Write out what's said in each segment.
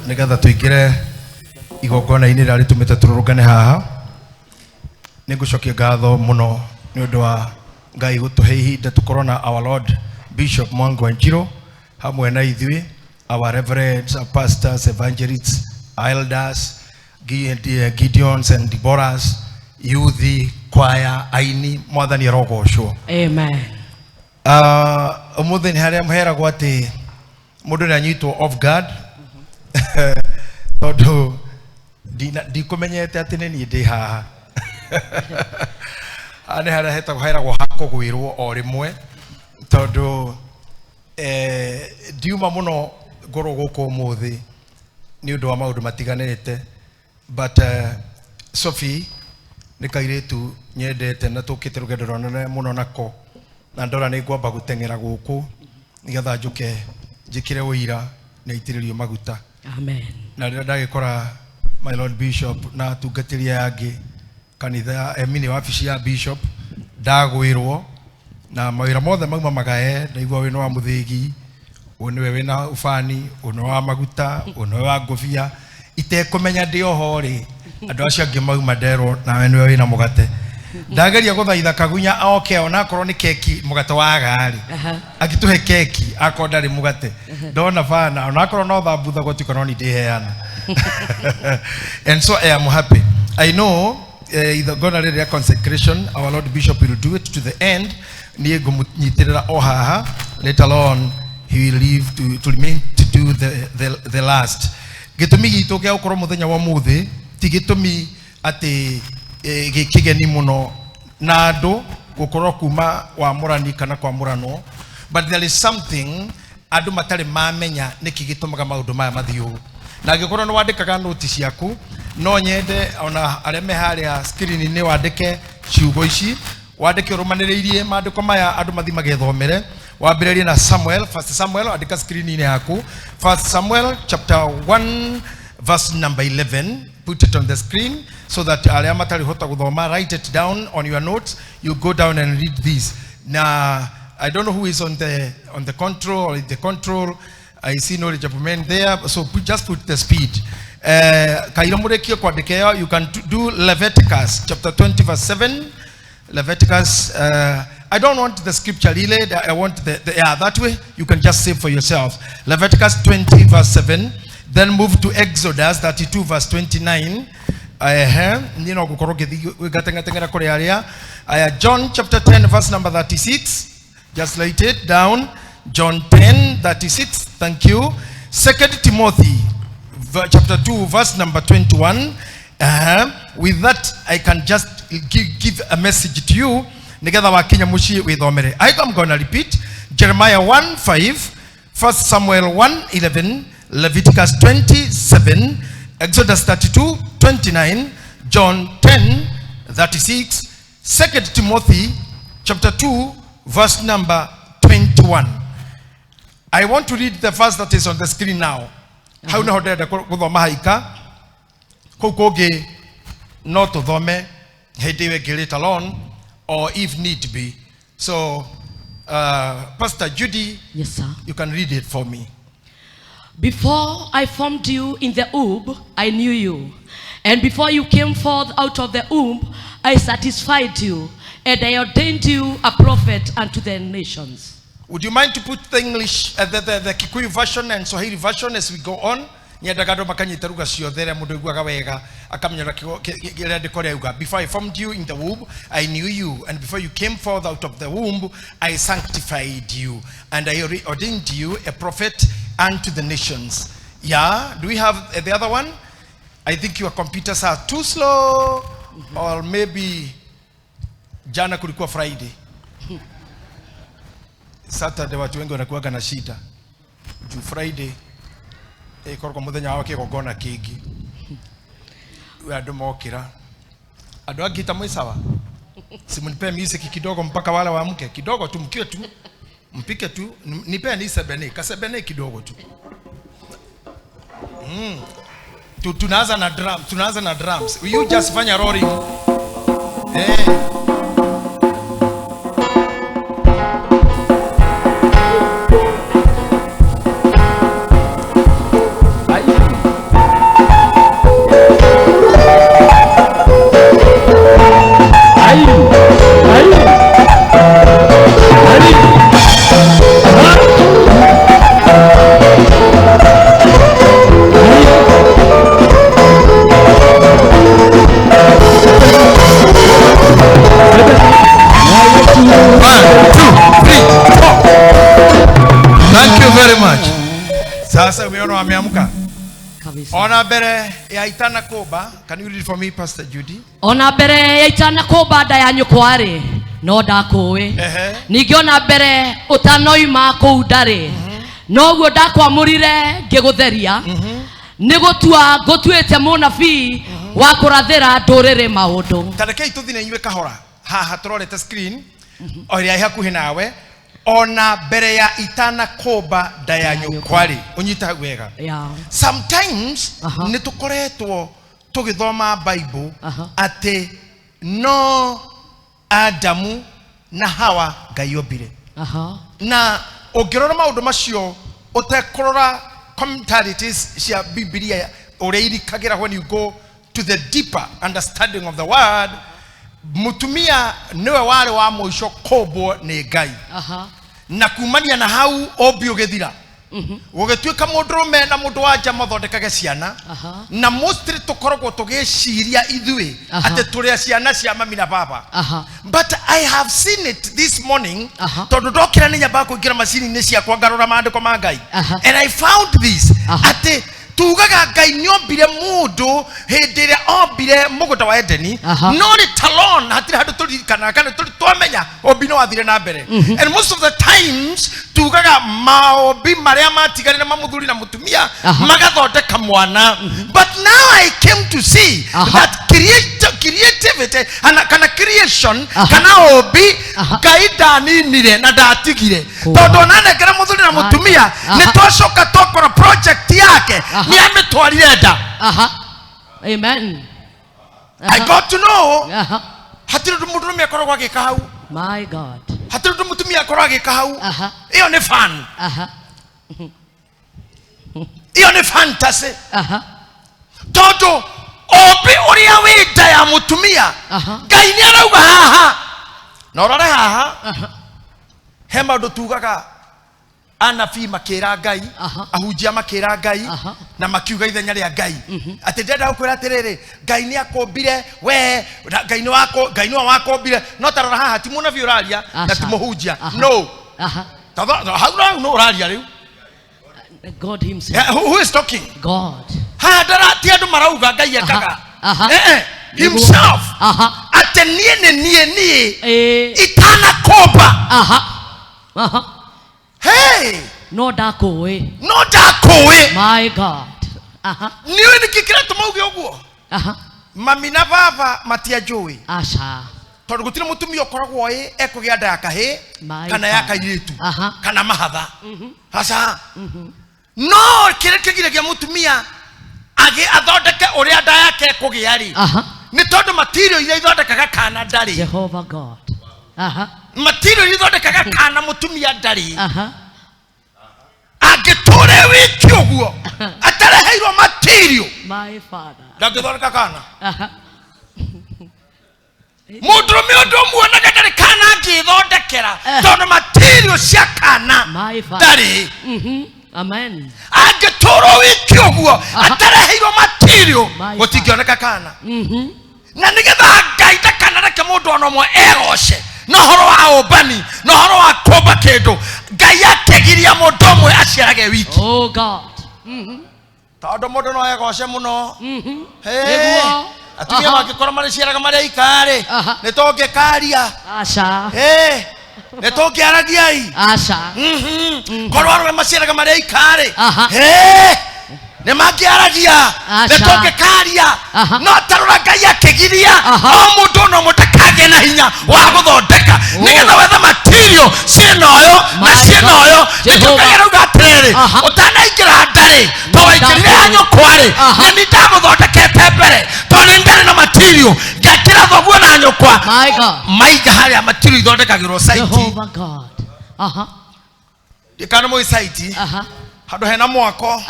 Nĩgetha tũingĩre igongona-inĩ rĩrĩa rĩtũmĩte tũrũrũngane haha. Nĩ ngũcokia ngatho mũno nĩ ũndũ wa Ngai gũtũhe ihinda tũkorwo na our Lord Bishop Mwangi Wanjiru hamwe na ithuĩ, our reverends, our pastors, evangelists, elders, Gideons and Deborahs, youth, choir, aini, mwathani arogocwo. Amen. Ũmũthĩ nĩ harĩa mũheragwo atĩ mũndũ nĩ anyitwo off guard tondũ ndikũmenyete atĩ nĩ niĩ ndĩ haha. Haha nĩ harĩa hetagwo heragwo ha kũgwĩrwo o rĩmwe tondũ ndiuma mũno ngorwo gũkũ ũmũthĩ nĩ ũndũ wa maũndũ matiganĩte, but Sophie nĩ kairĩtu nyendete na tũkĩte rũgendo rũnene mũno nako, na ndora nĩ ngwamba gũteng'era gũkũ nĩgetha njũke njĩkĩre ũira na itĩrĩrio maguta. Amen. Na rĩrĩa ndagĩkora my Lord Bishop na atungatĩri aya angĩ kanitha emini wabici ya Bishop ndagwĩrwo na mawĩra mothe mauma magae, ndaigua wĩna wa mũthĩgi, ũyũ nĩwe wĩna ubani, ũyũ nĩwe wa maguta, ũyũ nĩwe wa ngũbia, itekũmenya ndĩ oho rĩ, andũ acio angĩ mauma nderwo nawe nĩwe wĩna mũgate. Ndageria gũthaitha Kagunya oke onakorwo nĩ keki mũgate waga rĩ, akĩtũhe keki akorwo ndarĩ mũgate, ndona bana onakorwo no thambutha gũtuĩka no ndĩheana. And so I am happy. I know igongona rĩrĩ rĩa consecration, our Lord Bishop will do it to the end. Niĩ ngũmũnyitĩrĩra o haha, let alone he will leave to remain to do the last. Gĩtũmi gitũ gĩa gũkorwo mũthenya wa ũmũthĩ ti gĩtũmi atĩ gĩ kĩgeni mũno na andũ gũkorwo kuma wamũrani kana kwamũranwo, but there is something andũ matarĩ mamenya nĩkĩ gĩtũmaga maũndũ maya mathiĩ ũũ. Na angĩkorwo nĩ wandĩkaga noti ciaku, no nyende ona arĩa me harĩa screen-inĩ wandĩke ciugo ici, wandĩke ũrũmanĩrĩirie maandĩko maya andũ mathiĩ magethomere. Wambĩrĩrie na Samuel, First Samuel, andĩka screen-inĩ yaku, First Samuel chapter 1 verse number 11. Put it on the screen so that arĩa matarĩ hota gũthoma, write it down on your notes. You go down and read this. Now, I don't know who is on the control or in the control. I see no gentleman there, so just put the speed. Kaira mũrĩkie kwandĩka ĩyo, you can do Leviticus chapter 20 verse 7. Leviticus, I don't want the scripture really, I want the yeah, that way you can just save for yourself. Leviticus 20 verse 7, then move to Exodus 32 verse 29. Niĩ no ngũkorwo ngĩthiĩ ngĩteng'era kũrĩ arĩa. Aya, John chapter 10 verse number 36. Just write it down. John 10:36. Thank you. 2 Timothy chapter 2 verse number 21. With that I can just give a message to you. Nigetha wakinya muciĩ withomere. I am going to repeat Jeremiah 1:5, 1 Samuel 1:11, Leviticus 27, Exodus 32:29, John 10:36, 2 Timothy chapter 2 verse number 21. I want to read the verse that is on the screen now. Hau niho ndĩrenda gũthoma haika. Kũu kũngĩ no tũthome hĩndĩ ĩyo ĩngĩ later on or if need be. So, Pastor Judy, Yes, sir. You can read it for me. Before I formed you in the womb, I knew you. And before you came forth out of the womb, I satisfied you, and I ordained you a prophet unto the nations. Would you mind to put the English, the Kikuyu version and Swahili version as we go on? Nyendaga andũ makanyita ruga ciothe rĩa mũndũ aiguaga wega, akamenya ũrĩa rĩandĩko rĩauga. Before I formed you in the womb, I knew you, and before you came forth out of the womb, I sanctified you, and I ordained you a prophet unto the nations. Yeah, do we have the other one? I think your computers are too slow, or maybe jana kulikuwa Friday. Saturday watu wengi wanakuwaga na shida. Juu Friday ikoragwo muthenya wa kigongona kingi. We andu mokira. Andu angĩ ta mwĩ sawa? Simunipe music kidogo mpaka wale waamke. Kidogo tu mkiwe tu. Mpike tu. Nipe ni sebene, kasebene kidogo tu. Tunaanza na drum, tunaanza na drums. You just fanya roaring. Sasa umeona wameamka. Kabisa. Ona mbere ya itanakũmba, can you read for me, Pastor Judy? Ona mbere ya itanakũmba nda ya nyũkwa-rĩ, no ndakũĩ. Ehe. Ningĩ ona mbere ũtanoima kũu ndarĩ, noguo ndakwamũrire ngĩgũtheria, nĩ gũtua ngũtuĩte mũnabii wa kũrathĩra ndũrĩrĩ maũndũ. Ta rekei tũthiĩ na inyuĩ kahora haha tũrorete screen o ĩrĩa ĩ hakuhĩ nawe. Ona mbere ya itanakũmba nda ya nyũkwa-rĩ, ũnyite hau wega. Sometimes nĩ tũkoretwo tũgĩthoma Bible atĩ no Adamu na Hawa Ngai ombire. Na ũngĩrora maũndũ macio ũtekũrora commentarities cia Bibilia ũrĩa irikagĩra, when you go to the deeper understanding of the word, mũtumia nĩwe warĩ wa mũico kũmbwo nĩ Ngai. Na kumania na hau ũmbi ũgĩthira, gũgĩtuĩka mũndũrũme na mũndũ wa nja mathondekage ciana. Na mostly tũkoragwo tũgĩciria ithuĩ atĩ tũrĩ a ciana cia mami na baba. But I have seen it this morning, tondũ ndokĩra nĩ nyambaga kũingĩra macini-inĩ ciakwa ngarora maandĩko ma Ngai. And I found this, atĩ tugaga Ngai nĩ ombire mũndũ hĩndĩ ĩrĩa ombire mũgũnda wa Edeni. No let alone hatirĩ handũ tũririkanaga kana tũrĩ twamenya ũmbi nĩ wathire na mbere. And most of the times tugaga maũmbi marĩa matigarire ma mũthuri na mũtumia magathondeka mwana. But now I came to see that creativity kana creation kana ũmbi, Ngai ndaninire na ndatigire, tondũ ona nengera mũthuri na mũtumia, nĩ twacoka twakora project yake nĩ amĩtwarire nda. Amen. I got to know hatirĩ ũndũ mũndũrũme akoragwo agĩka hau. My God. Hatirĩ ũndũ mũtumia akoragwo agĩka hau. Ĩyo nĩ fun. Ĩyo nĩ fantasy. Tondũ ũmbi ũrĩa wĩ nda ya mũtumia, Ngai nĩ arauga haha na ũrore haha. He maũndũ tugaga anabii makĩra Ngai, ahunjia makĩra Ngai, na makiuga ithenya rĩa Ngai, atĩ ndĩrenda gũkwĩra atĩrĩrĩ, Ngai nĩ akũmbire we na Ngai nĩ wako, Ngai nĩwe wakũmbire. No ta rora haha, ti mũnabii ũraria na ti mũhunjia. No. Ta hau hau no ũraria rĩu. God himself. Yeah, who is talking? God. Haha ndara ti andũ marauga Ngai ekaga. Himself. Atĩ niĩ nĩ niĩ niĩ itanakũmba. Hey! No ndakũĩ. No ndakũĩ. My God. Nĩũĩ nĩkĩ kĩratũma uge ũguo? Mami na baba matianjũĩ. Aca. Tondũ gũtirĩ mũtumia ũkoragwo ĩ ekũgĩa nda ya kahĩĩ My kana ya God. kairĩtu kana mahatha. Aca. No kĩrĩa kĩgiragia mũtumia athondeke ũrĩa nda yake ĩkũgĩa rĩ, nĩ tondũ material iria ithondekaga kana ndarĩ. Jehovah God. Material iria ithondekaga kana mũtumia ndarĩ. Angĩtũre wiki ũguo atareheirwo material, My father. ndangĩthondeka kana. Mũndũrũme ũndũ ũmuonaga ndarĩ kana angĩthondekera, tondũ material cia kana My father. ndarĩ. Amen. Angĩtũrwo wiki ũguo atareheirwo material, My gũtingĩoneka kana. Na nĩgetha Ngai ndakanareke mũndũ ona ũmwe egoce na ũhoro wa ũmbani na ũhoro wa kũmba kĩndũ, Ngai akĩgiria mũndũ ũmwe aciarage wiki. Oh God. Tondũ mũndũ no egoce mũno. Hey. Nĩguo. Atumia mangĩkorwo marĩciaraga marĩ aika-rĩ, nĩ tũngĩkaria. Aca. Hey. Nĩ tũngĩaragia-i. Aca. Korwo arũme maciaraga marĩ aika-rĩ, hey. Nĩ mangĩaragia. Aca. Nĩ tũngĩkaria. No tarora Ngai akĩgiria o mũndũ ona ũmwe ndakagĩe na hinya wa gũthondeka, nĩgetha wethe material ciĩna ũyũ na My ciĩna God. ũyũ. Nĩkĩo Jehovah. Ngai arauga atĩrĩrĩ, ũtanaingĩra ndarĩ, to waingĩrire ya nyũkwa-rĩ, nĩ niĩ ndagũthondekete mbere, tondũ nĩ ndarĩ na material, ngekĩra thoguo na nyũkwa. My God. Maiga harĩa material ithondekagĩrwo site. Jehovah God. Ndikana mũĩ site. Handũ hena mwako.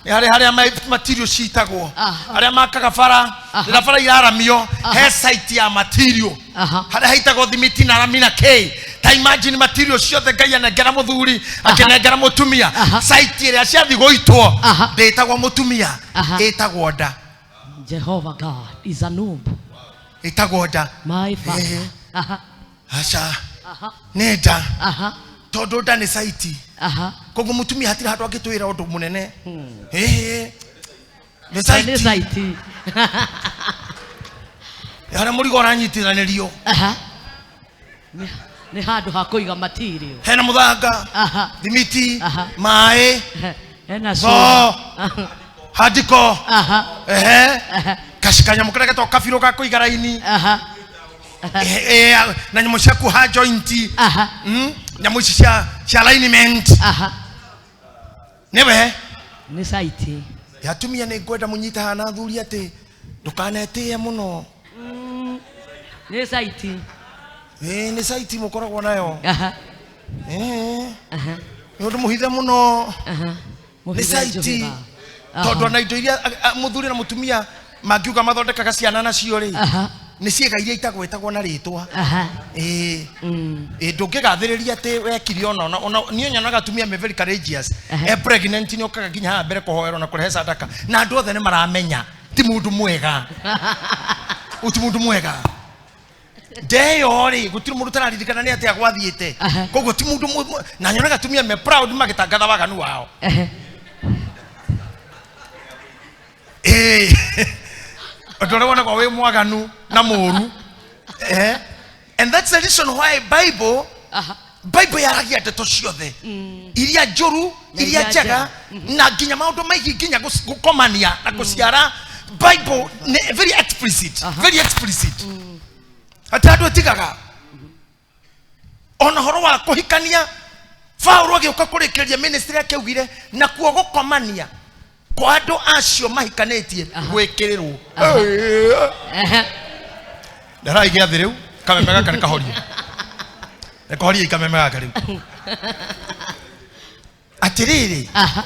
Nĩ harĩ harĩa material citagwo. Arĩa makaga bara, rĩrĩa bara iraramio, he site ya material. Harĩa haitagwo thimiti na rami na kĩ. Ta imagine material ciothe Ngai anengera mũthuri, akĩnengera mũtumia. Site ĩrĩa ciathiĩ gũitwo, ndĩtagwo mũtumia, ĩtagwo nda. Jehovah God is a noob. Ĩtagwo nda. My father. Aca. Nĩ nda. Tondũ nda nĩ site. Aha. Koguo mutumia hatirĩ handũ angĩtwĩra ũndũ mũnene. Ĩĩ, nĩ Nĩ site site. Harĩa mũrigo ũranyitithanĩrio. Aha. Nĩ handũ ha kũiga material. Hena mũthanga, Aha. thimiti, Aha. maĩ, Hena thoo, cuma. handiko. Aha. Ehe. Aha. Kanyamũ karĩa getagwo kabirũ ga kũiga raini. Aha. Na nyamũ cia kuoha joint. Aha. Nyamũ ici cia alignment. Aha. Nĩwe. Nĩ site. Atumia nĩ ngwenda mũnyite haha na athuri atĩ ndũkanetĩe mũno. Nĩ site. Ĩĩ, nĩ site mũkoragwo nayo. Aha. Ĩĩ. Aha. Nĩ ũndũ mũhithe mũno. Aha. Nĩ Mũhithe site. njũhĩga. Aha. Tondũ ona indo iria mũthuri na mũtumia mangiuga mathondekaga ciana nacio rĩ, Aha. nĩ ciĩga iria itagwetagwo na rĩtwa. Aha. Ĩĩ. Mm. Ĩĩ, ndũngĩgathĩrĩria atĩ wekire ona niĩ nyonaga atumia me very courageous. Aha. E pregnant nĩ okaga nginya haha mbere kũhoerwo na kũrehe sadaka, na andũ othe nĩ maramenya ti mũndũ mwega. Ũyũ ti mũndũ mwega. Ndeyo rĩ, gũtirĩ mũndũ ũtararirikana nĩ atĩa gwathiĩte. Aha. Koguo ti mũndũ na nyonaga atumia me proud magĩtangatha waganu wao. Ehe. Ĩĩ. Ũndũ ũrĩa wonagwo wĩ mwaganu na mũũru. And that's the reason why Bible, Aha. Bible yaragia ndeto ciothe iria njũru, Na iria iria njega, na nginya maũndũ maigiĩ nginya gũkomania na gũciara. Bible nĩ very explicit, very explicit. Atĩ andũ ĩtigaga ona ũhoro wa kũhikania. Paũlũ agĩũka kũrĩkĩrĩria ministry yake augire nakuo gũkomania kwa andũ acio mahikanĩtie gwĩkĩrĩrwo. Ehe. Ndaraigĩa thĩ rĩu kameme gaka nĩ kahorie. Nĩ kahorie kameme gaka rĩu. Atĩrĩrĩ. Aha.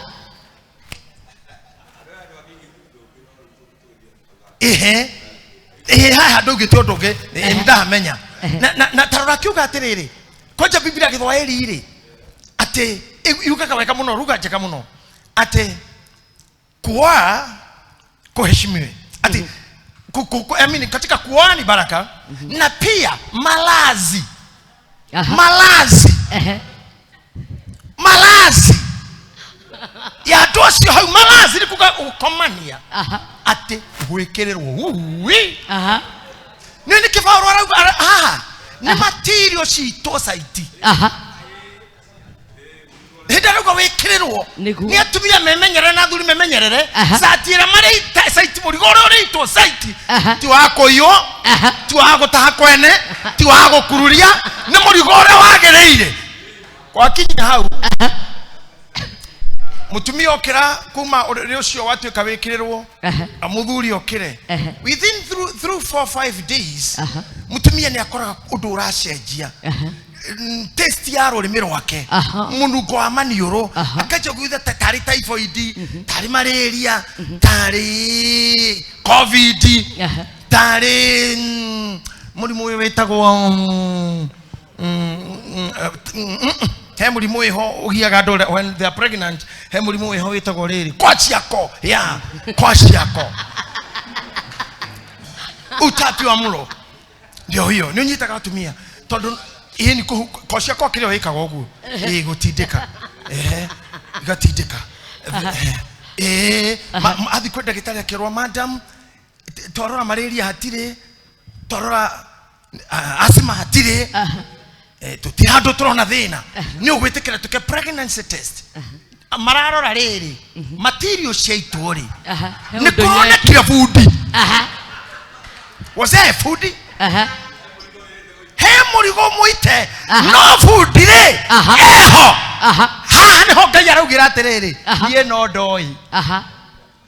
Ehe. Ehe, haha ndũngĩte ũndũ ũngĩ, nĩ ndahamenya. Ehe. Na tarora kiuga atĩrĩrĩ, kwanja Biblia Gĩthwaĩri rĩ, atĩ yugaga wega mũno, ruga njega mũno, atĩ kuoa kuheshimiwe. Ati, I mean, katika kuoa ni baraka, na pia malazi. Aha. Malazi. Ehe. Malazi. Ya andũ acio hau, malazi nĩ kuga gũkomania. Aha. Atĩ gwĩkĩrĩrwo. Ui. Aha. Nĩ nĩ kĩbaũ arauga, haha, nĩ material citũ site. Aha. Hĩndĩ arauga wĩkĩrĩrwo. Nĩguo. Nĩ atumia memenyerere na athuri memenyerere. Aha. Site ĩrĩa marĩ site mũrigo ũrĩa ũrĩitwo site. Aha. Ti wa kũiywo, Aha. ti wa gũtaha kwene, ti wa gũkururia, nĩ mũrigo ũrĩa wagĩrĩire. Gwakinya hau, mũtumia okĩra kuma ũrĩrĩ ũcio watuĩka wĩkĩrĩrwo, Aha. na mũthuri okĩre. Aha. Within through 4-5 days, Aha. mũtumia nĩ akoraga ũndũ ũracenjia. Aha. Taste ya rũrĩmĩ rwake, Aha. mũnungo wa maniũrũ, Aha. akanjia kuitha tarĩ typhoid, tarĩ malaria, tarĩ covid, Aha. tarĩ, mũrimũ ũyũ wĩtagwo, he mũrimũ wĩho ũgiaga andũ when they are pregnant, he mũrimũ wĩho wĩtagwo rĩrĩ, kwaciako, ya, kwaciako. Utapi wa mlo. Ndio hiyo, nĩ ũnyitaga atumia tondũ ĩĩ nĩ kwaciako kĩrĩa wĩkaga ũguo, ĩĩ gũtindĩka, ehe, igatindĩka. Ĩĩ, athiĩ kwĩ ndagĩtarĩ akĩrwo, madam, twarora malaria hatirĩ, twarora, asthma hatirĩ. Aha. Tũtirĩ handũ tũrona thĩna. Nĩ ũgwĩtĩkĩra tũke pregnancy test. Mararora rĩrĩ, material ciaitwo rĩ, Aha. He nĩ ũndũ kũronekire bundi. Aha. Was there a bundi? Aha. He mũrigo mũite, Aha. no bundi rĩ, Aha. eho. Aha. Haha nĩho Ngai araugĩra atĩrĩrĩ, Aha. niĩ no ndoĩ. Aha.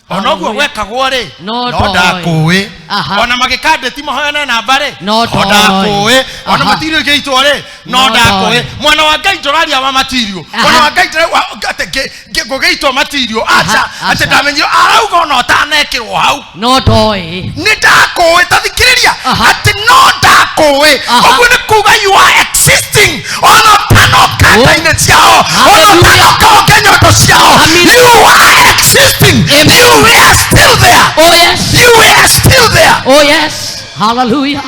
Ona ũguo gwekagwo rĩ, No no ndoĩ. ndakũĩ. Aha. Ona magĩkandĩti mahoyane namba rĩ, No no ndoĩ. ndakũĩ. Ona Aha. matirio igĩitwo rĩ, no No ndakũĩ. ndoĩ. Mwana wa Ngai ndũraria wa matirio. Aha. Mwana wa Ngai atĩ ngũgĩitwo matirio. Acha, Aha, atĩ acha. ndamenyire, arauga ona ũtanekĩrwo hau. No ndoĩ. Nĩ ndakũĩ, ta thikĩrĩria. Aha. Atĩ no ndakũĩ. Aha. Ũguo nĩ kuga you are existing. Ona ũtanoka nda-inĩ ciao. Ona Hallelujah. ũtanoka ũngĩ nyondo ciao. Amina. You are existing. Amen. You are still there. Oh yes. You are still there. Oh yes. Hallelujah.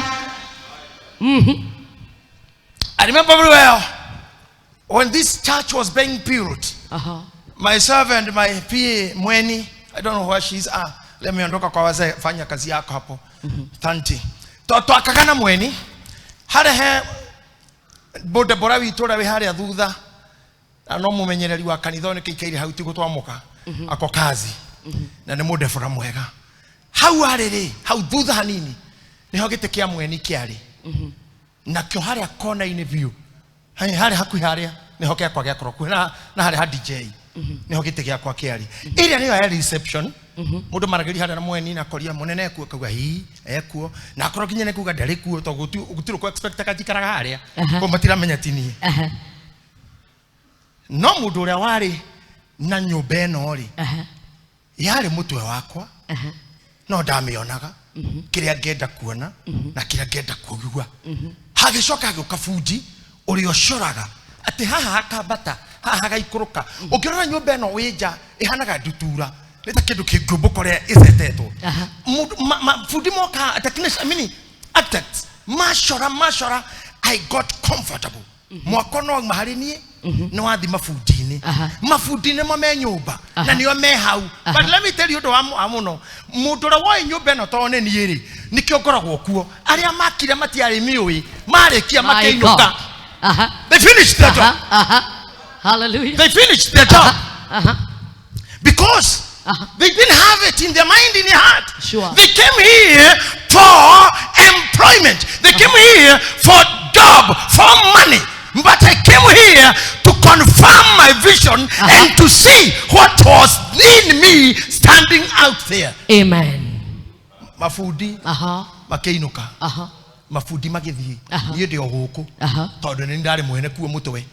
I remember very well. When this church was being built, myself and my PA Mweni, I don't know where she is. Ah, let me ondoka kwa wazee, fanya kazi yako hapo. Tanti. Twakaga na Mweni, harĩa he bora witũ ũrĩa wĩ harĩa thutha, na no mũmenyereri wa kanitha ũyũ nĩkĩo ikaire hau tigũtwamũka, ako kazi. Na nĩ mũndebora mwega. Hau arĩ rĩ, hau thutha hanini, nĩho gĩtĩ kĩa Mweni kĩarĩ. Nakĩo harĩa kona-inĩ biũ, harĩa hakuhĩ harĩa, nĩho gĩakwa gĩakorwo hakuhĩ na harĩa ha DJ. Nĩho gĩtĩ gĩakwa kĩarĩ. Ĩrĩa nĩyo ya reception. Mũndũ maragĩria harĩa na Mweni na akoria mũnene ekuo, akauga hii ekuo, na akorwo nginya nĩ kuga ndarĩ kuo, tondũ gũtirĩ kũ expect akanjikaraga harĩa. Koguo matiramenya ti niĩ. No mũndũ ũrĩa warĩ na nyũmba ĩno rĩ, yarĩ mũtwe wakwa, no ndamĩonaga, kĩrĩa ngenda kuona na kĩrĩa ngenda kũigua. Hagĩcoka hagĩũka bundi ũrĩa ũcoraga atĩ haha hakambata, haha hagaikũrũka. Ũngĩrora nyũmba ĩno wĩ nja ĩhanaga ndutura, nĩ ta kĩndũ kĩngĩũmbũka ũrĩa ĩcetetwo. Bundi moka, technician, I mean, architects, macora, macora, I got comfortable. Mwako no wauma harĩ niĩ, nĩ wathi mabundi-inĩ. Mabundi nĩmo me nyũmba, na nĩo me hau. But let me tell you ũndũ wa mũno, mũndũ ũrĩa woĩ nyũmba ĩno tondũ nĩ niĩ rĩ, nĩkĩo ngoragwo kuo. Arĩa makire matiarĩ mĩũĩ, marĩkia My makĩinũka. God. They finished their job. Hallelujah. They finished their job. Because they didn't have it in their mind, in their heart. They came here for employment. They came here for job, for money. But I came here to confirm my vision and to see what was in me standing out there. Amen. Mafundi makĩinũka. Mabundi magĩthiĩ. Niĩ ndĩ o gũkũ. Tondũ nĩ ndarĩ mwene kuo mũtwe.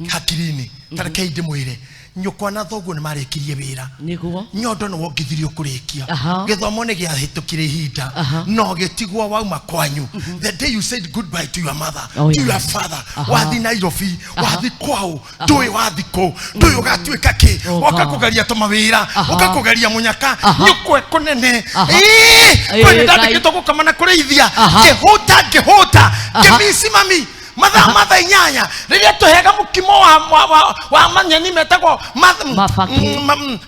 Hakiri-inĩ. Ta rekei ndĩmwĩre. Nyũkwa na thoguo nĩ marĩkirie wĩra. Nĩguo. Nyondo nĩ wongithirio kũrĩkia. Gĩthomo nĩ kĩahĩtũkire ihinda. No gĩtigwo wauma kwanyu. The day you said goodbye to your mother, to your father, wathi Nairobi, wathi kwao, ndũĩ wathi kũ, ndũĩ ũgatuĩka kĩ, woka kũgeria tũmawĩra, woka kũgeria mũnyaka, nyũkwa kũnene. Kwĩ ndandĩkĩtwo gũkoma na kũrĩithia. Ngĩhũta, ngĩhũta, ngĩmici mami. Mathaa mathaa inyanya rĩrĩa tũhega mũkimo wa manyeni metagwo Mabaki.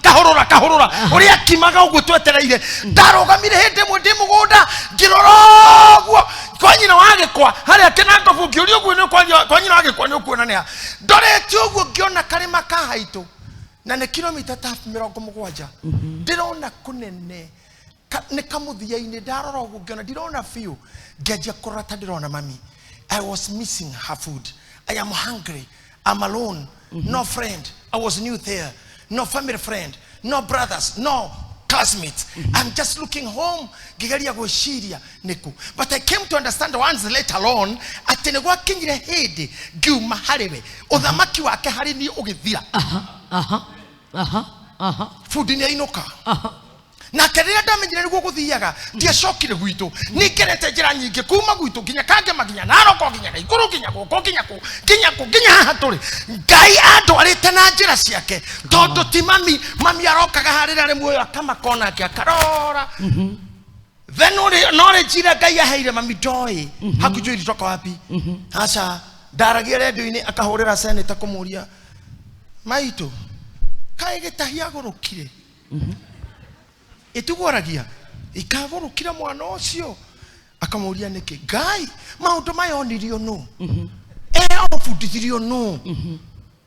Kahũrũra, kahũrũra. Ũrĩa akimaga ũguo twetereire. Ndarũgamire hĩndĩ ĩmwe ndĩ mũgũnda, ngĩrora ũguo kwa nyina wa gĩkwa, harĩa kĩnangobu, ngĩũria ũguo nĩ kwa nyina wa gĩkwa nĩ ũkuona nĩ ha. Ndorete ũguo ngĩona karĩma ka haitũ, na nĩ kilomita ta mĩrongo mũgwanja. Ndĩrona kũnene. Nĩ kamũthia-inĩ, ndarora ũguo ngĩona ndirona biũ. Ngĩanjia kũrora ta ndĩrona mami. I was missing her food. I am hungry. I'm alone. No friend. I was new there. No family friend. No brothers. No classmates. I'm just looking home. Ngigeria gwĩciria nĩkũ. But I came to understand once later on atĩ nĩ gwakinyire hĩndĩ ngiuma harĩ we. Ũthamaki wake harĩ niĩ ũgĩthira. Bundi nĩ ainũka. Nake rĩrĩa ndamenyire nĩguo gũthiaga, ndiacokire gwitũ. Nĩngerete njĩra nyingĩ kuma gwitũ nginya Kangema, nginya Naroko, nginya Naikuru, nginya gũkũ, nginya kũ, nginya kũ, nginya haha tũrĩ. Ngai andwarĩte na njĩra ciake, tondũ ti mami. Mami arokaga harĩa rĩrĩa arĩ muoyo akamaka onake akarora. Then knowledge ĩrĩa Ngai aheire mami ndoĩ. Hakujui ilitoka wapi. Aca, ndaragia redio-inĩ akahũrĩra senator kũmũria, maitũ, kaĩ gĩtahi agũrũkire? Ĩtugũragia ikagũrũkire mwana ũcio. Akamũria nĩkĩ? Ngai, maũndũ maya onirio nũ? Obundithirio nũ?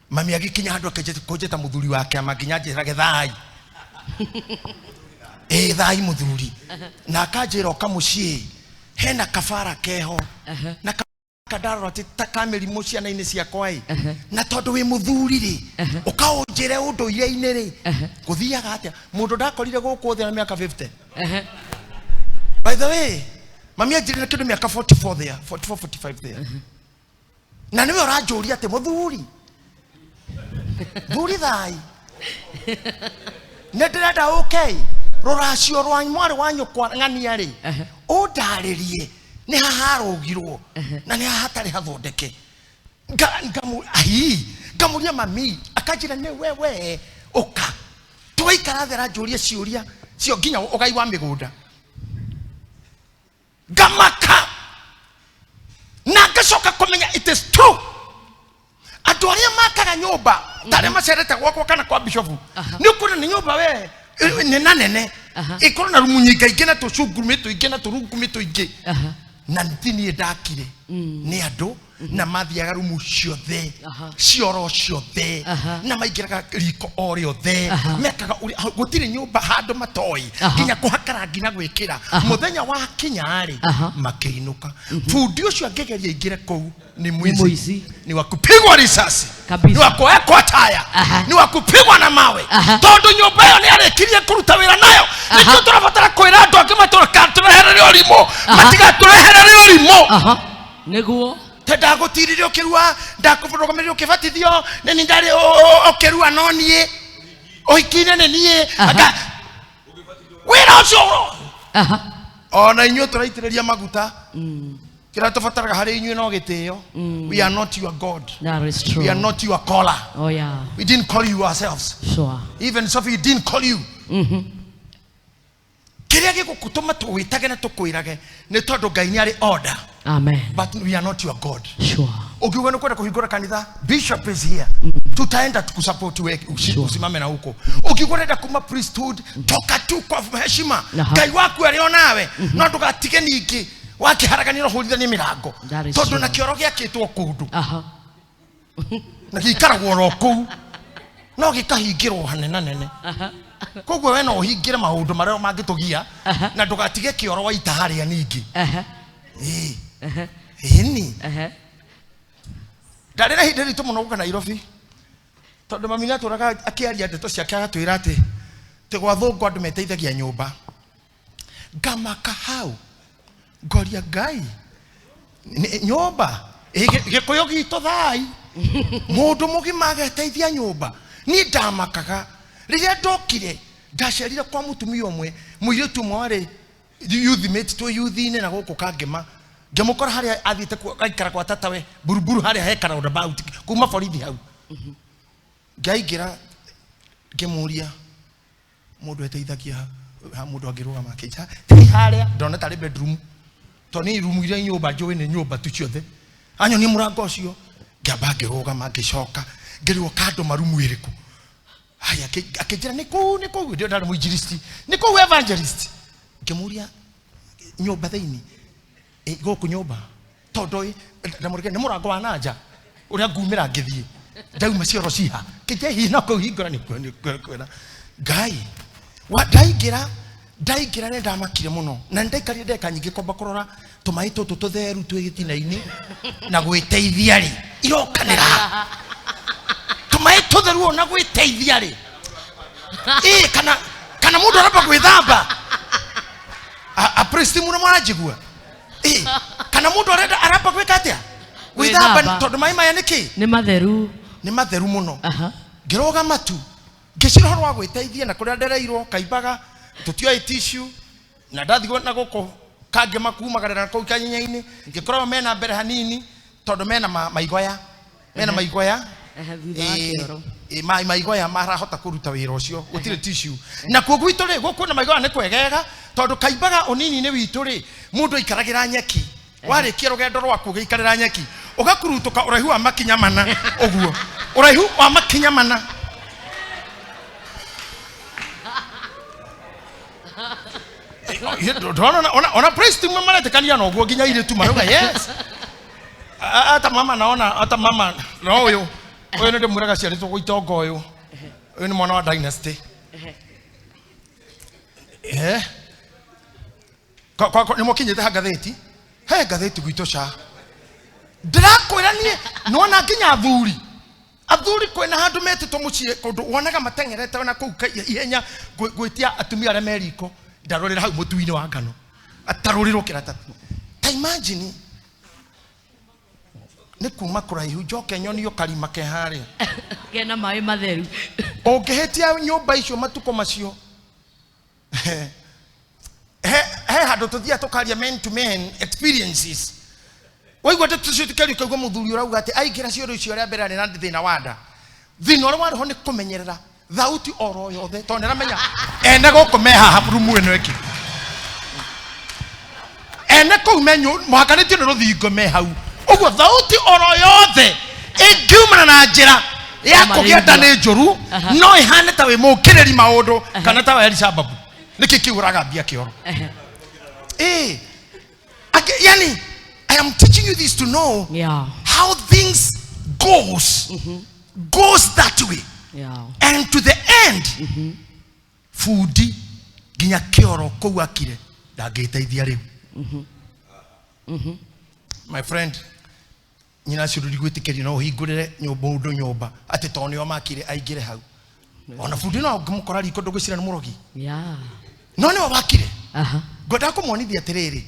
Mami agĩkinya handũ akĩnjĩta kũnjĩta mũthuri wake ama nginya anjĩrage thai. Thai mũthuri. Na akanjĩra ũka mũciĩ, hena kabara keho. Na kandarora ti ta ka mĩrimũ ciana-inĩ ciakwa ĩ. Na tondũ wĩ mũthuri rĩ, ũkaũnjĩre ũndũire-inĩ rĩ, gũthiaga atĩa? Mũndũ ndakorire gũkũ thĩ na mĩaka 50. By the way, mami anjĩrire kĩndũ mĩaka 44 there, 44, 45 there. Na nĩwe ũranjũria atĩ mũthuri, thuri thai. Nĩ ndĩrenda ũke rũracio rwa mwarĩ wa nyũkwa ng'ania rĩ, ũndarĩrie nĩ haha harũgirwo na nĩ haha hatarĩ hathondeke. Ngamũria mami, akanjĩra nĩ wewe ũka. Twaikara thĩ aranjũria ciũria cio nginya ũgai wa mĩgũnda. Ngamaka na ngacoka kũmenya it is true. Andũ arĩa makaga nyũmba tarĩa macerete gwakwa kana kwa bishofu Aha. nĩ ũkuona nĩ nyũmba we nena nene Aha. ĩkorwo na rumu nyingaingĩ na tũcungurumĩ tũingĩ na tũrungumĩ tũingĩ Aha. Na ti niĩ ndakire, nĩ andũ na mathiaga rumu ciothe, Aha. cioro ciothe, Aha. na maingĩraga riko o rĩothe, Aha. mekaga ũrĩa gũtirĩ nyũmba handũ matoĩ, Aha. nginya kũhaka rangi na gwĩkĩra. Aha. Mũthenya wa kinya-rĩ, Aha. makĩinũka. Bundi ũcio angĩgeria aingĩre kũu ni mwizi, Mwizi. Ni wa kupigwa risasi, Kabisa. ni wa kuwekwa taya, Aha. ni wa kupigwa na mawe, Aha. tondũ nyũmba ĩyo nĩ arĩkirie kũruta wĩra nayo. Aha. Nĩkĩo tũrabatara kwĩra andũ angĩ matũreherere ũrimũ, Aha. matigatũreherere ũrimũ. Aha. Nĩguo. Te ndagũtirire ũkĩrua, ndakũrũgamĩrĩire ũkĩbatithio, nĩ niĩ ndarĩ ũkĩrua, no niĩ ũhiki-inĩ nĩ niĩ. Aha. Wĩra ũcio Aha. ona inyuĩ tũraitĩrĩria maguta, kĩrĩa tũbataraga harĩ inyuĩ no gĩtĩo. We are not your god. That is true. We are not your caller. Oh yeah. We didn't call you ourselves. Sure. Even Sophie didn't call you. Kĩrĩa gĩgũkũtũma tũwĩtage na tũkwĩrage nĩ tondũ Ngai nĩ arĩ order. Amen. But we are not your god. Sure. Ukiuga nĩ kwenda kũhingũra kanitha, bishop is here, tutaenda tukusupport we usimame na huko. Ukiuga ũrenda kuma priesthood, toka tu kwa heshima. Aha. Ngai waku arĩ o nawe, no ndũgatige ningĩ wakĩharaganĩra ũhũrithanie mĩrango, That is tondũ true. na kĩoro gĩakĩtwo kũndũ Aha. na gĩikaragwo oro kũu no gĩkahingĩrwo hanena nene. Aha. Koguo we no ũhingĩre maũndũ marĩa mangĩtũgia Aha. na ndũgatige kĩoro waita harĩa ningĩ. Aha. Ĩĩ. Aha. Ĩni. Aha. Ndarĩ na ihinda ritũ mũno gũka Nairobi, tondũ mami nĩatũraga akĩaria ndeto ciake, agatwĩra atĩ tĩ gwa thũngũ andũ meteithagia nyũmba. Ngamaka hau ngoria Ngai, nyũmba. Ĩ, gĩkũyũ gitũ thai mũndũ mũgima ageteithia nyũmba. Niĩ ndamakaga rĩrĩa ndokire ndacerire kwa mũtumia ũmwe, mũirĩtu ũmwe warĩ youth mate twĩ youth-inĩ na gũkũ Kangema, ngĩmũkora harĩa athiĩte aikara kwa tatawe Buruburu, harĩa heka roundabout kuma borithi hau. Ngaingĩra ngĩmũria, mũndũ eteithagia ha mũndũ angĩrũgama akĩnja ti harĩa ndona tarĩ bedroom, tondũ nĩ rumu iria nyũmba njũĩ nĩ nyũmba tu ciothe. Anyonia mũrango ũcio, ngĩamba ngĩrũgama, ngĩcoka ngĩrwo kando marumu ĩrĩkũ. Haya, akĩnjĩra nĩ kũu, nĩ kũu ndio ndarĩ mũinjilisti, nĩ kũu evangelist. Ngĩmũria nyũmba thĩinĩ, gũkũ nyũmba tondũ ndamũrĩke nĩ mũrango wa nanja ũrĩa ngumĩra ngĩthiĩ ndauma cioro ciha kĩnja hihi no kũu hingũra nĩ kwĩra Ngai wa ndaingĩra nĩ ndamakire mũno na nĩ ndaikarire ndagĩka nyingĩ kwamba kũrora tũmaĩ tũtũ tũtheru twĩ gĩtina-inĩ na gwĩteithia rĩ irokanĩra tũmaĩ tũtheru ona gwĩteithia rĩ. Ĩ, kana mũndũ aramba gwĩthamba. A priest mũno maranjigua. Ĩ, kana mũndũ arenda aramba gwĩka atĩa? Gwĩthamba, Gwĩthamba. tondũ maĩ maya nĩ kĩ? Nĩ matheru. Nĩ matheru mũno. Aha. Ngĩrũgama tu ngĩcira ũhoro wa gwĩteithia na kũrĩa ndereirwo kaimbaga tũtioĩ tissue na ndathigwo na gũkũ Kangema kumagarĩra kũu kanyenya-inĩ, ngĩkorwo mena mbere hanini tondũ mena maigoya, mena maigoya. Ehe, thutha wa kĩoro. Maigoya marahota kũruta wĩra ũcio gũtirĩ tissue. Nakuo gwitũ rĩ, gũkũ na maigoya nĩ kwegega tondũ kaimbaga ũnini-inĩ witũ rĩ, mũndũ aikaragĩra nyeki. Warĩkia rũgendo rwaku ũgĩikarĩra nyeki ũgakurutũka ũraihu wa makinya mana ũguo, ũraihu wa makinya mana. Ndona ona priest mwe maretĩkania na ũguo nginya airĩtu marauga yes. Ata mama naona, ata mama no ũyũ ũyũ nĩ ndĩmwĩraga ciarĩtwo gwa itonga, ũyũ ũyũ nĩ mwana wa dynasty. Nĩ mwakinyĩte ha ngathĩti, he ngathĩti gwitũ ca ndĩrakwĩra niĩ nĩwona nginya athuri kwĩna handũ metĩtwo mũciĩ kũndũ wonaga mateng'erete ona kũu ihenya gwĩtia atumia arĩa me riko, ndarorĩra hau mũtu-inĩ wa ngano atarũrĩrwo kĩratathi. Ta imagine nĩ kuma kũraihu njoke nyonio karima ke harĩa Kena maĩ matheru. Ũngĩhĩtia nyũmba icio matukũ macio, he handũ tũthiaga tũkaria men to men experiences. Waigua ndeto icio tũkĩaria ũkaigua mũthuri ũrauga atĩ aingĩra cioro icio rĩa mbere arĩ na thĩna wa nda. Thĩna ũrĩa warĩ ho nĩ kũmenyerera thauti oro yothe tondũ nĩaramenya ene gũkũ me haha rumu ĩno ĩngĩ, ene kũu me mũhakanĩtio nĩ rũthingo me hau ũguo, thauti oro yothe ĩngiumana na njĩra Ya kũgĩa nda nĩ njũru. Aha. No ĩhane ta wĩ mũkĩrĩri maũndũ kana ta wa Elisababu. Nĩkĩ kĩu ũragambia kĩoro? Ehe. Eh. Yani, I am teaching you this to know how things goes that way. And to the end, fundi nginya kĩoro kũu akire ndangĩteithia rĩu. My friend, nyina acio ndũrigwĩtĩkĩrio no ũhingũrĩre nyũmba ũndũ nyũmba atĩ tondũ nĩo makire aingĩre hau. Ona fundi no ũngĩmũkora riko ndũgwĩciria nĩ mũrogi. No nĩwe wakire. Ngwendaga kũmuonithia atĩrĩrĩ,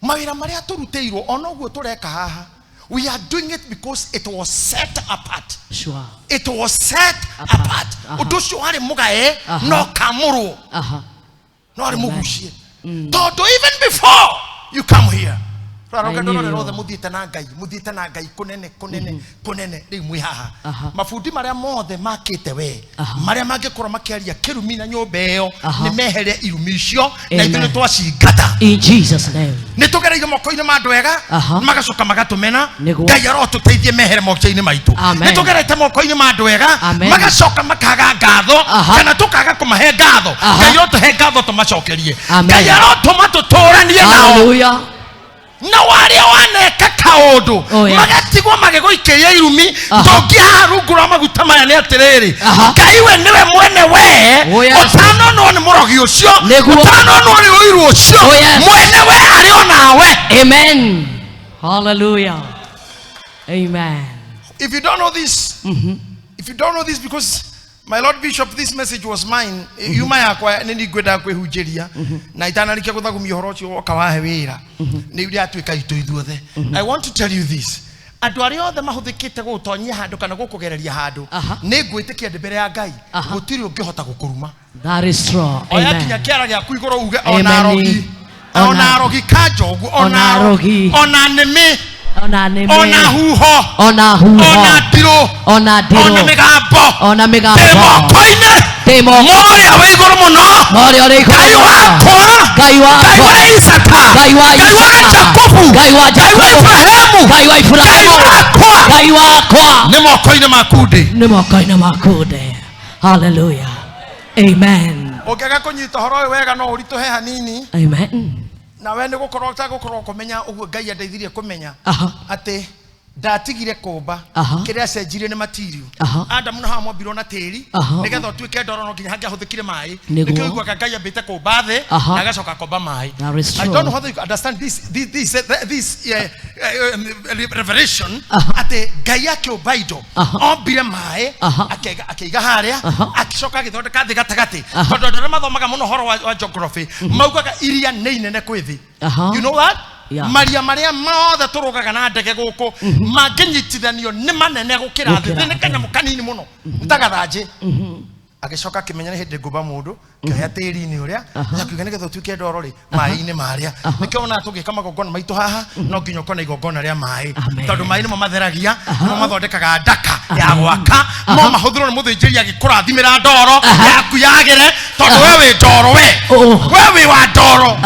mawĩra marĩa tũrutĩirwo ona ũguo tũreka haha, we are doing it because it was set apart. Sure. It was set Apart. apart. Ũndũ ũcio warĩ mũgae no kamũrwo no arĩ mũgucie tondũ even before you come here I knew rũrarore you. rothe mũthiĩte na Ngai, mũthiĩte na Ngai kũnene kũnene kũnene rĩu mwĩ haha. Mabundi marĩa mothe makĩte we marĩa mangĩkorwo makĩaria kĩrumi na nyũmba ĩyo nĩ mehere irumi icio na ithuĩ Amen. nĩ twacingata. In Jesus' name. Nĩ tũgereire moko-inĩ ma andũ ega magacoka magatũmena. Nĩguo. Ngai arotũteithie mehere moko-inĩ maitũ. Amen. Nĩ tũgerete moko-inĩ ma andũ ega Amen. magacoka makaga ngatho kana tũkaga kũmahe ngatho. Ngai arotũhe ngatho tũmacokerie. Amen. Ngai arotũma tũtũranie nao. Hallelujah. Na warĩa waneka kaũndũ Oh, yes. magatigwo magĩgũikĩria irumi ndũngĩ haha rungu rwa maguta maya nĩ atĩrĩrĩ, Ngai we nĩwe mwene we. Oh, yes. Ũtanonwo nĩ mũrogi ũcio, Nĩguo. ũtanonwo nĩ ũiru ũcio, Oh, yes. mwene we arĩ o nawe. Amen. Hallelujah. Amen. If you don't know this, if you don't know this, because my Lord Bishop, this message was mine. Yuma yakwa nĩ ningwendaga kwĩhunjĩria na itanarĩkia gũthagumia ũhoro ũcio woka wahe wĩra nĩ ũrĩa atuĩka itũ ithuothe. I want to tell you this. Andũ arĩa othe mahũthĩkĩte gũgũtonyia handũ kana gũkũgereria handũ, nĩ ngwĩtĩkia ndĩ mbere ya Ngai, gũtirĩ ũngĩhota gũkũruma. That is true. Oya kinya Amen. kĩara gĩaku igũrũ uge Amen. ona arogi, ona arogi kanja ũguo, ona Ona arogi, arogi. ona nĩmĩ, Ona nĩmĩ. ona huho, Ona huho. ona ndirũ, Ona ndirũ. ona mĩgambo. Ona mĩgambo. Ndĩ moko-inĩ Ndĩ moko- ma ũrĩa wĩ igũrũ mũno, Ma ũrĩa ũrĩ igũrũ Ngai mũno. wakwa, Ngai wakwa. Ngai wa Isaka, Ngai wa Ngai wa Isaka. Jakubu, Ngai wa Ngai wa Jakubu. Ibrahimu, Ngai wa Ngai Ibrahimu. wakwa. Ngai wakwa. Nĩ moko-inĩ maku ndĩ. Nĩ moko-inĩ maku ndĩ. Hallelujah. Amen. Ũngĩaga kũnyita ũhoro ũyũ wega no ũritũhe hanini. Amen. Na we nĩ gũkorwo ũtagũkorwo kũmenya ũguo Ngai andeithirie kũmenya atĩ ndatigire kũmba kĩrĩa acenjirie nĩ material. Adamu na Hawa mombirwo na tĩri nĩgetha ũtuĩke ndoro no nginya hangĩahũthĩkire maĩ. Nĩguo. Nĩkĩo ũiguaga Ngai ambĩte kũmba thĩ na agacoka akomba maĩ. That is I don't true. know whether you understand this revelation atĩ Ngai akĩũmba indo ombire maĩ akĩiga harĩa akĩcoka agĩthondeka thĩ gatagatĩ tondũ andũ arĩa mathomaga mũno ũhoro wa geography maugaga iria nĩ inene kwĩ thĩ. You know that? Yeah. Maria marĩa mothe tũrũgaga na ndege gũkũ mangĩnyitithanio nĩ manene gũkĩra thĩ. Gũkĩra Thĩ nĩ thĩ. kanyamũ kanini mũno nĩ ta gathanjĩ. Agĩcoka akĩmenya nĩ hĩndĩ ngũmba mũndũ kĩoya tĩri-inĩ ũrĩa akiuga nĩgetha ũtuĩke ndoro rĩ maĩ-inĩ marĩa. Nĩkĩo wonaga tũgĩka magongona maitũ haha no nginya ũkorwo na igongona rĩa maĩ Amen. tondũ maĩ nĩmo matheragia, nĩmo mathondekaga ndaka ya gwaka, no mahũthĩrwo nĩ mũthĩnjĩri agĩkũrathimĩra ndoro yaku yagĩre tondũ we wĩ ndoro we. Oh. We wĩ wa ndoro.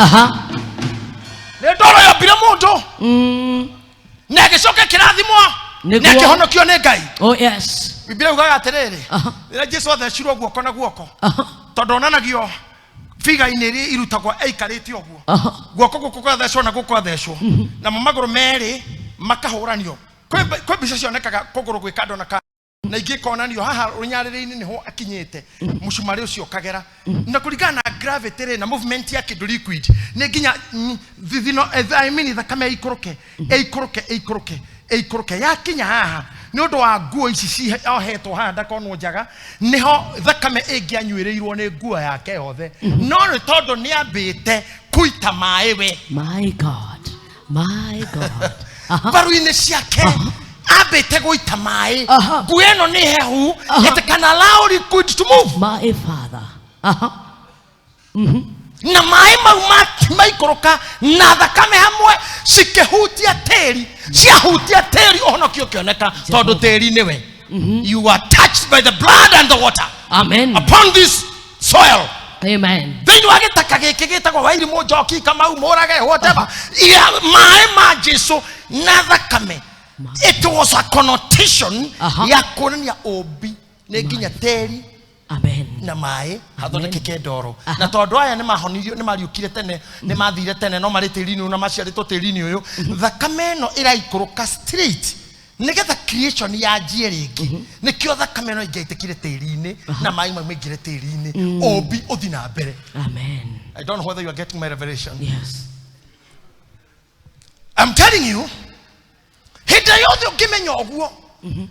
Nĩ ndoro yombire mũndũ na ĩgĩcoka ĩkĩrathimwo Nĩguo. na ĩkĩhonokio nĩ Ngai. Oh yes. Biblia yugaga atĩrĩrĩ, rĩrĩa Jesu athecirwo guoko na guoko tondũ onanagio figa-inĩ iria irutagwo aikarĩte ũguo, guoko gũkũ gwathecwo na gũkũ gwathecwo namo magũrũ merĩ makahũranio. Kwĩ mbica cionekaga kũgũrũ gwĩ kando na kando na ingĩ ikonanio haha rũnyarĩrĩ-inĩ nĩho akinyĩte mũcumarĩ ũcio ũkagera na kũringana na gravity rĩ na movement ya kĩndũ liquid nĩ nginya thithino, I mean thakame ĩikũrũke ĩikũrũke ĩikũrũke ĩikũrũke yakinya haha nĩ ũndũ wa nguo ici ciohetwo haha ndakonwo njaga nĩho thakame ĩngĩanyuĩrĩirwo nĩ nguo yake yothe no nĩ tondũ nĩambĩte kũita maĩ we. My God. My God. Mbaru-inĩ ciake ambĩte gũita maĩ. Nguo ĩno nĩ hehu, it can allow liquid to move. My Father. Na maĩ mau maikũrũka na thakame hamwe cikĩhutia tĩri, ciahutia tĩri ũhonokio ũkĩoneka tondũ tĩri nĩwe. You are touched by the blood and the water. Amen. Upon this soil. Amen. Thĩinĩ wa gĩtaka gĩkĩ gĩtagwo Wairimũ, Njoki, Kamau, Mũrage, whatever. Iria maĩ ma Jesu na thakame It was a connotation Aha. ya kuonania ũmbi nĩ nginya tĩri Amen. na maĩ hathondekeke ndoro. Aha. Na tondũ aya nĩ mahonirio, nĩ mariũkire tene, nĩ mathire tene, no marĩ tĩri-inĩ ũyũ na maciarĩtwo tĩri-inĩ ũyũ, thakame ĩno ĩraikũrũka straight nĩgetha creation yanjie rĩngĩ. Nĩkĩo thakame ĩno ĩngĩaitĩkire tĩri-inĩ na maĩ mau maingĩre tĩri-inĩ, ũmbi ũthi na mbere. Amen. I don't know whether you are getting my revelation. Yes. I'm telling you, hĩndĩ ĩrĩa yothe ũngĩmenya ũguo,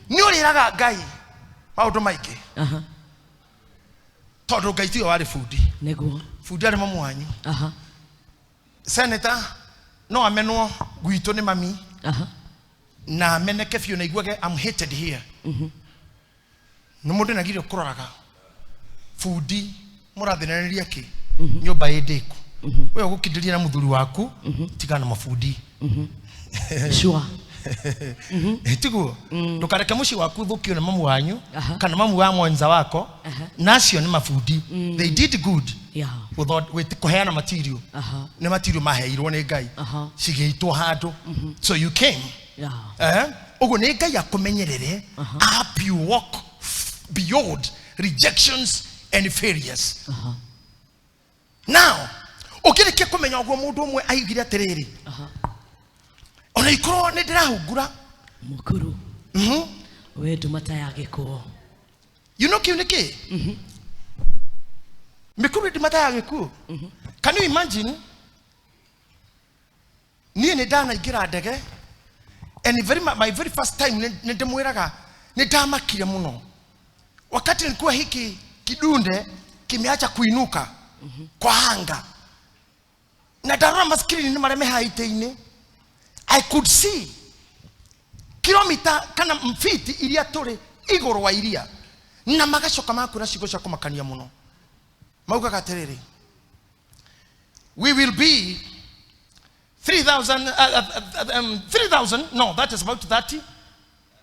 nĩ ũrĩraga Ngai maũndũ maingĩ. Aha. Tondũ Ngai tiwe warĩ bundi. Nĩguo. Bundi arĩ mamu wanyu. Aha. Senator no amenwo gwitũ nĩ mami. Aha. Na ameneke biũ na iguage I'm hated here. Nĩ mũndũ nagire kũroraga bundi mũrathĩnanĩria kĩ nyũmba ĩ ndĩku, we ũgũkindĩria na mũthuri waku, tigana na mabundi. Sure. Tiguo ndũkareke mũciĩ waku ũthũkio nĩ mamu wanyu Aha. kana mamu wa mwenza wako. Aha. Na acio nĩ mabundi, they did good kũheana material. Aha. Nĩ material maheirwo nĩ Ngai. Aha. Cigĩitwo handũ, so you came. Ũguo nĩ Ngai akũmenyerere up you walk beyond rejections and failures. Aha. Now ũngĩrĩkia kũmenya ũguo, mũndũ ũmwe aigire atĩrĩrĩ, Aha. ona ikorwo nĩ ndĩrahungura. Mũkuru wĩ ndumata ya gĩkuũ. You know kĩu nĩ kĩ mĩkuru ndimata ya gĩkuũ. Can you imagine, niĩ nĩ ndanaingĩra ndege and my very first time, nĩ ndĩmwĩraga nĩ ndamakire mũno wakati nilikuwa hiki kidunde kimeacha kuinuka kwa anga na ndarora maskrini nĩ marĩa me haitĩ-inĩ. I could see kilomita kana mfiti iria tũrĩ igũrũ wa iria, na magacoka makwĩra ciugo cia kũmakania mũno. Maugaga atĩrĩrĩ, we will be 3,000, 3,000, no, that is about 30,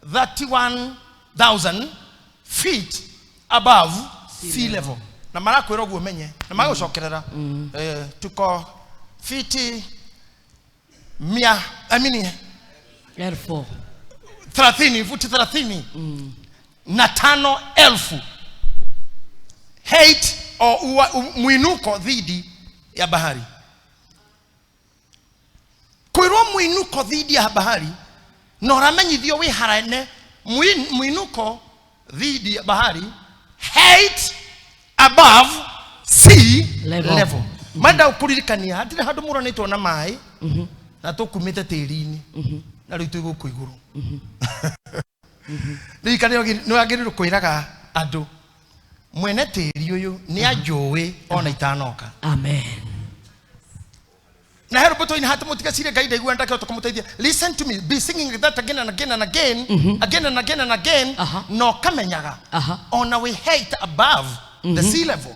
31,000 feet above sea level. Na marakwĩra ũguo ũmenye na magũcokerera, tuko fiti mia, I mean, 4,000. 30, futi 35,000 height o mwinuko dhidi ya bahari. Kwĩrwo mwinuko dhidi ya bahari na ũramenyithio wĩ harene mwinuko dhidi ya bahari, height above sea level. Level. Manda ũkũririkania hatirĩ handũ mũranĩtwo na maĩ na tũkumĩte tĩri-inĩ na rĩu twĩ gũkũ igũrũ. Ririkana nĩ wagĩrĩirwo kwĩraga andũ mwene tĩri ũyũ nĩ anjũĩ ona itanoka. Amen. Na hero boto ina hata mutika sire Ngai ndaigua ndakĩhota kũmũteithia. Listen to me, be singing that again and again and again, again and again and again. Aha. No kamenyaga Aha. ona we height above the sea level,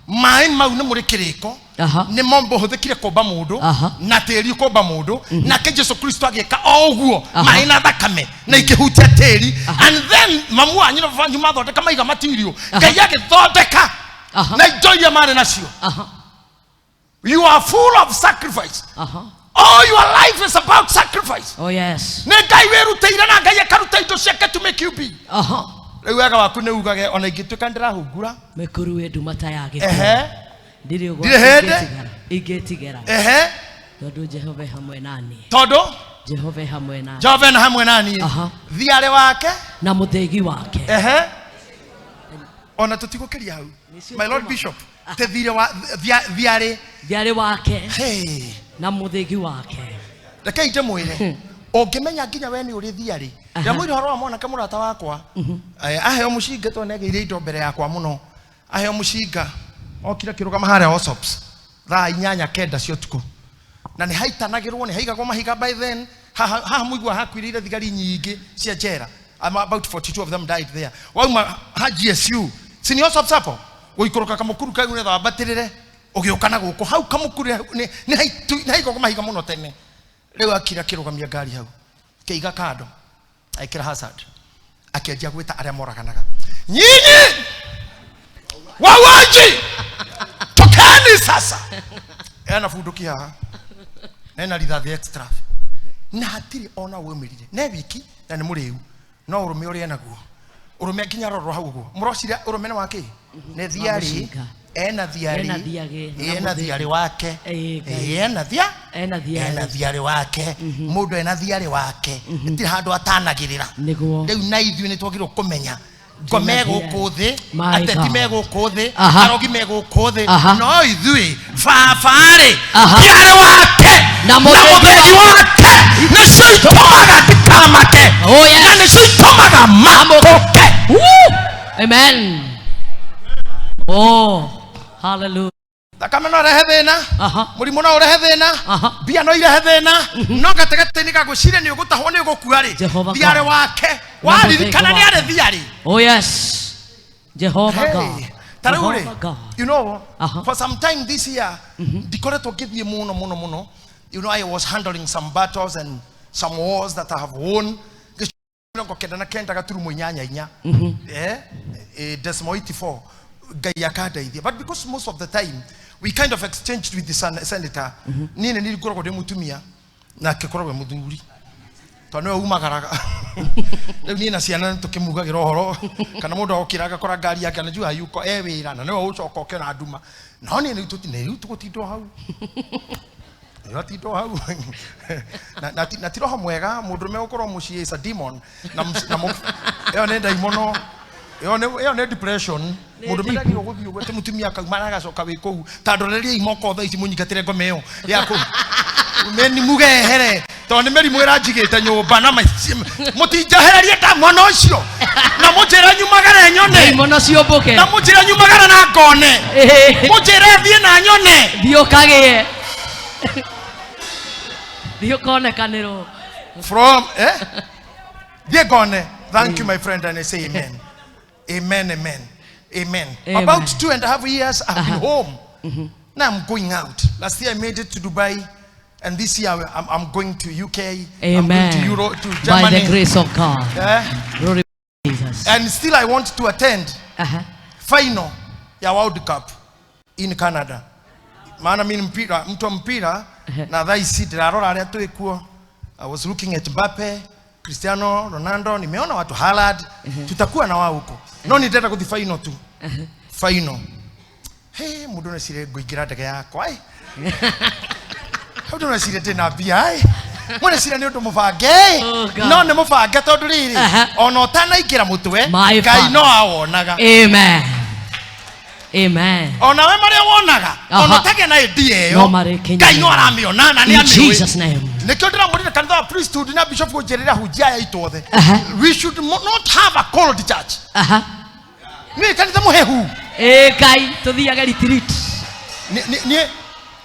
maĩ mau nĩ mũrĩ kĩrĩko. Aha. Nĩ mombo hũthĩkire kũmba mũndũ Aha. na tĩri kũmba mũndũ, nake Jesu Kristo agĩka o ũguo. Aha. Maĩ na thakame na ikĩhutia tĩri, and then mamu wanyu na baba wanyu mathondeka maiga material, Ngai agĩthondeka Aha. na indo iria marĩ nacio. Aha. You are full of sacrifice. Aha. All your life is about sacrifice. Oh yes. Nĩ Ngai wĩrutĩire na Ngai akaruta indo ciake to make you be. Aha. Rĩu wega waku nĩ ugage ona ingĩtuĩka ndĩrahungura. Mĩkuru wĩ ndumata ya gĩkuũ. Ehe. Ndirĩ Ndirĩ hĩndĩ. ingĩtigera. Ehe. Tondũ Jehova e hamwe nani. Tondũ Jehova e hamwe nani. Jehova ena hamwe naniĩ. Aha. Thiarĩ wake Na mũthĩgi wake. Ehe, ona tũtigũkĩria hau. Nĩcio My Lord tũma. Bishop, te thirĩ wa thiarĩ. Thiarĩ wake Hey. na mũthĩgi wake. Rekei ndĩmwĩre, ũngĩmenya nginya we nĩ ũrĩ thiarĩ. Aha. Ndamwĩre ũhoro wa mwanake mũrata wakwa. Aheo mũcinga tondũ nĩagĩire indo mbere yakwa mũno, aheo mũcinga okire akĩrũgama harĩa Osops thaa 8 9 cia ũtukũ, na nĩ haitanagĩrwo, nĩ haigagwo mahiga by then. Haha mũigua hakuirĩire thigari nyingĩ cia njera. About 42 of them died there. Wauma ha GSU si nĩ Osops hapo gũikũrũka kamũkuru kau nĩgetha wambatĩrĩre ũgĩũka na gũkũ hau kamũkuru nĩ haigagwo mahiga mũno tene. Rĩu akira akĩrũgamia ngari hau, kĩiga kando, ekĩra hazard, akĩanjia gwĩta arĩa moraganaga, nyinyi wauaji, tokeni sasa. Ena bunduki haha na ena rithathi extra. Na hatirĩ ona waumĩrire. Ne wiki na nĩ mũrĩu. No ũrũme ũrĩa naguo. Ũrũme nginya rorwo hau ũguo. Mũrocira ũrũme nĩ wa kĩ? Nĩ thiarĩ. Mũcinga. Ena thiarĩ. Ena thiarĩ, na Ena mũthĩgi. thiarĩ wake. Ĩĩ, Ngai. Ena thia? Ena thiarĩ. Ena thiarĩ wake. Mũndũ ena thiarĩ wake. Gũtirĩ handũ atanagĩrĩra. Nĩguo. Rĩu na ithuĩ nĩ twagĩrĩirwo kũmenya ngo me gũkũ thĩ, My ateti God. me gũkũ thĩ, Aha. arogi me gũkũ thĩ, Aha. no ithuĩ baba-rĩ Aha. thiarĩ wake Na na mũthĩgi mũthĩgi wake nĩcio itũmaga ndikamake Oh, yes. na nĩcio itũmaga makũke. Woo! Amen. Oh, hallelujah. Thakame no ĩrehe thĩna, Aha. mũrimũ no ũrehe thĩna, Aha. mbia no irehe thĩna, no gatagatĩ-inĩ ga gwĩciria nĩ ũgũtahwo nĩ ũgũkua rĩ, Jehovah thiarĩ God. wake Na waririkana mũthĩgi nĩ arĩ wake. thiarĩ. Oh, yes. Jehovah God. Hey, ta rĩu rĩ, Jehovah God. you know, Aha. for some time this year, ndikoretwo ngĩthiĩ mũno mũno mũno. You know, I was handling some battles and some wars that I have won. Mĩrongo kenda na kenda gaturumo inyanya inya. Decimal 84. Ngai akandeithia. But because most of the time, we kind of exchanged with the senator. Niĩ nĩ niĩ ngoragwo ndĩ mũtumia, nake akoragwo e mũthuri. Tondũ nĩwe umagaraga. Rĩu niĩ na ciana nĩ tũkĩmugagĩra ũhoro, kana mũndũ agokĩra agakora ngari yake, anajua hayuko, e wĩra, na nĩwe ũcoka ũke na nduma. No niĩ rĩu rĩu tũgũtinda hau. Rĩu atinda hau. Na ti roho mwega, mũndũrũme gũkorwo mũciĩ is a demon. Na ĩyo nĩ ndaimono. Ĩyo nĩ depression. Mũndũrũme ndagĩrĩirwo gũthiĩ ũguo atĩ mũtumia akauma na agacoka wĩ kũu. Ta ndorereiai moko thaa ici mũnyingatĩre ngoma ĩyo ya kũu. Meni mugehere tondũ nĩ mĩrimũ ĩranjigĩte nyũmba na mũtinjohererie nda mwana ũcio na mũnjĩre nyumagare nyone Ndaimono ciũmbũke. na mũnjĩre nyumagare na ngone Ĩĩ. mũnjĩre thiĩ na nyone. Thiĩ ũkagĩe. Thiĩ ũkonekanĩrwo. From, thiĩ ngone. Thank you, my friend, and I say amen. Amen, amen. Amen. Amen. About 2.5 years I've been home. Now I'm going out. Last year I made it to Dubai, and this year I'm going to UK. I'm going to Amen. Europe, to By the Germany. grace of God. Glory be to Jesus. And still I want to attend Aha. final ya World Cup in Canada. Maana mimi mpira, mtu wa mpira, na thaa ici ndĩrarora arĩa twĩ kuo. I was looking at Mbappe, Cristiano Ronaldo, nimeona watu Haaland, tutakuwa na wao huko. No nĩndĩrenda gũthiĩ final tu. Final. Hey, mũndũ nĩcire ngũingĩra ndege yakwa. Mũndũ nĩcire ndĩna mbia. Mũndũ nĩcire nĩ ũndũ mũbange. Oh, God. No nĩ mũbange tondũ rĩrĩ, Aha. ona ũtanaingĩra mũtwe, My Ngai Father. no awonaga. Amen. Amen. Ona we marĩa wonaga, Aha. ona ũtagĩa na idea ĩyo, No marĩkinya. Ngai no aramĩona na nĩ In amĩũĩ. Jesus' name. Nĩkĩo ndĩramwĩrire kanitha wa priesthood na bishop kũnjĩrĩra hunjia aya itũ othe. Aha. We should not have a cold church. Aha. Nĩ kanitha mũhehu. Ĩĩ Ngai, tũthiage retreat.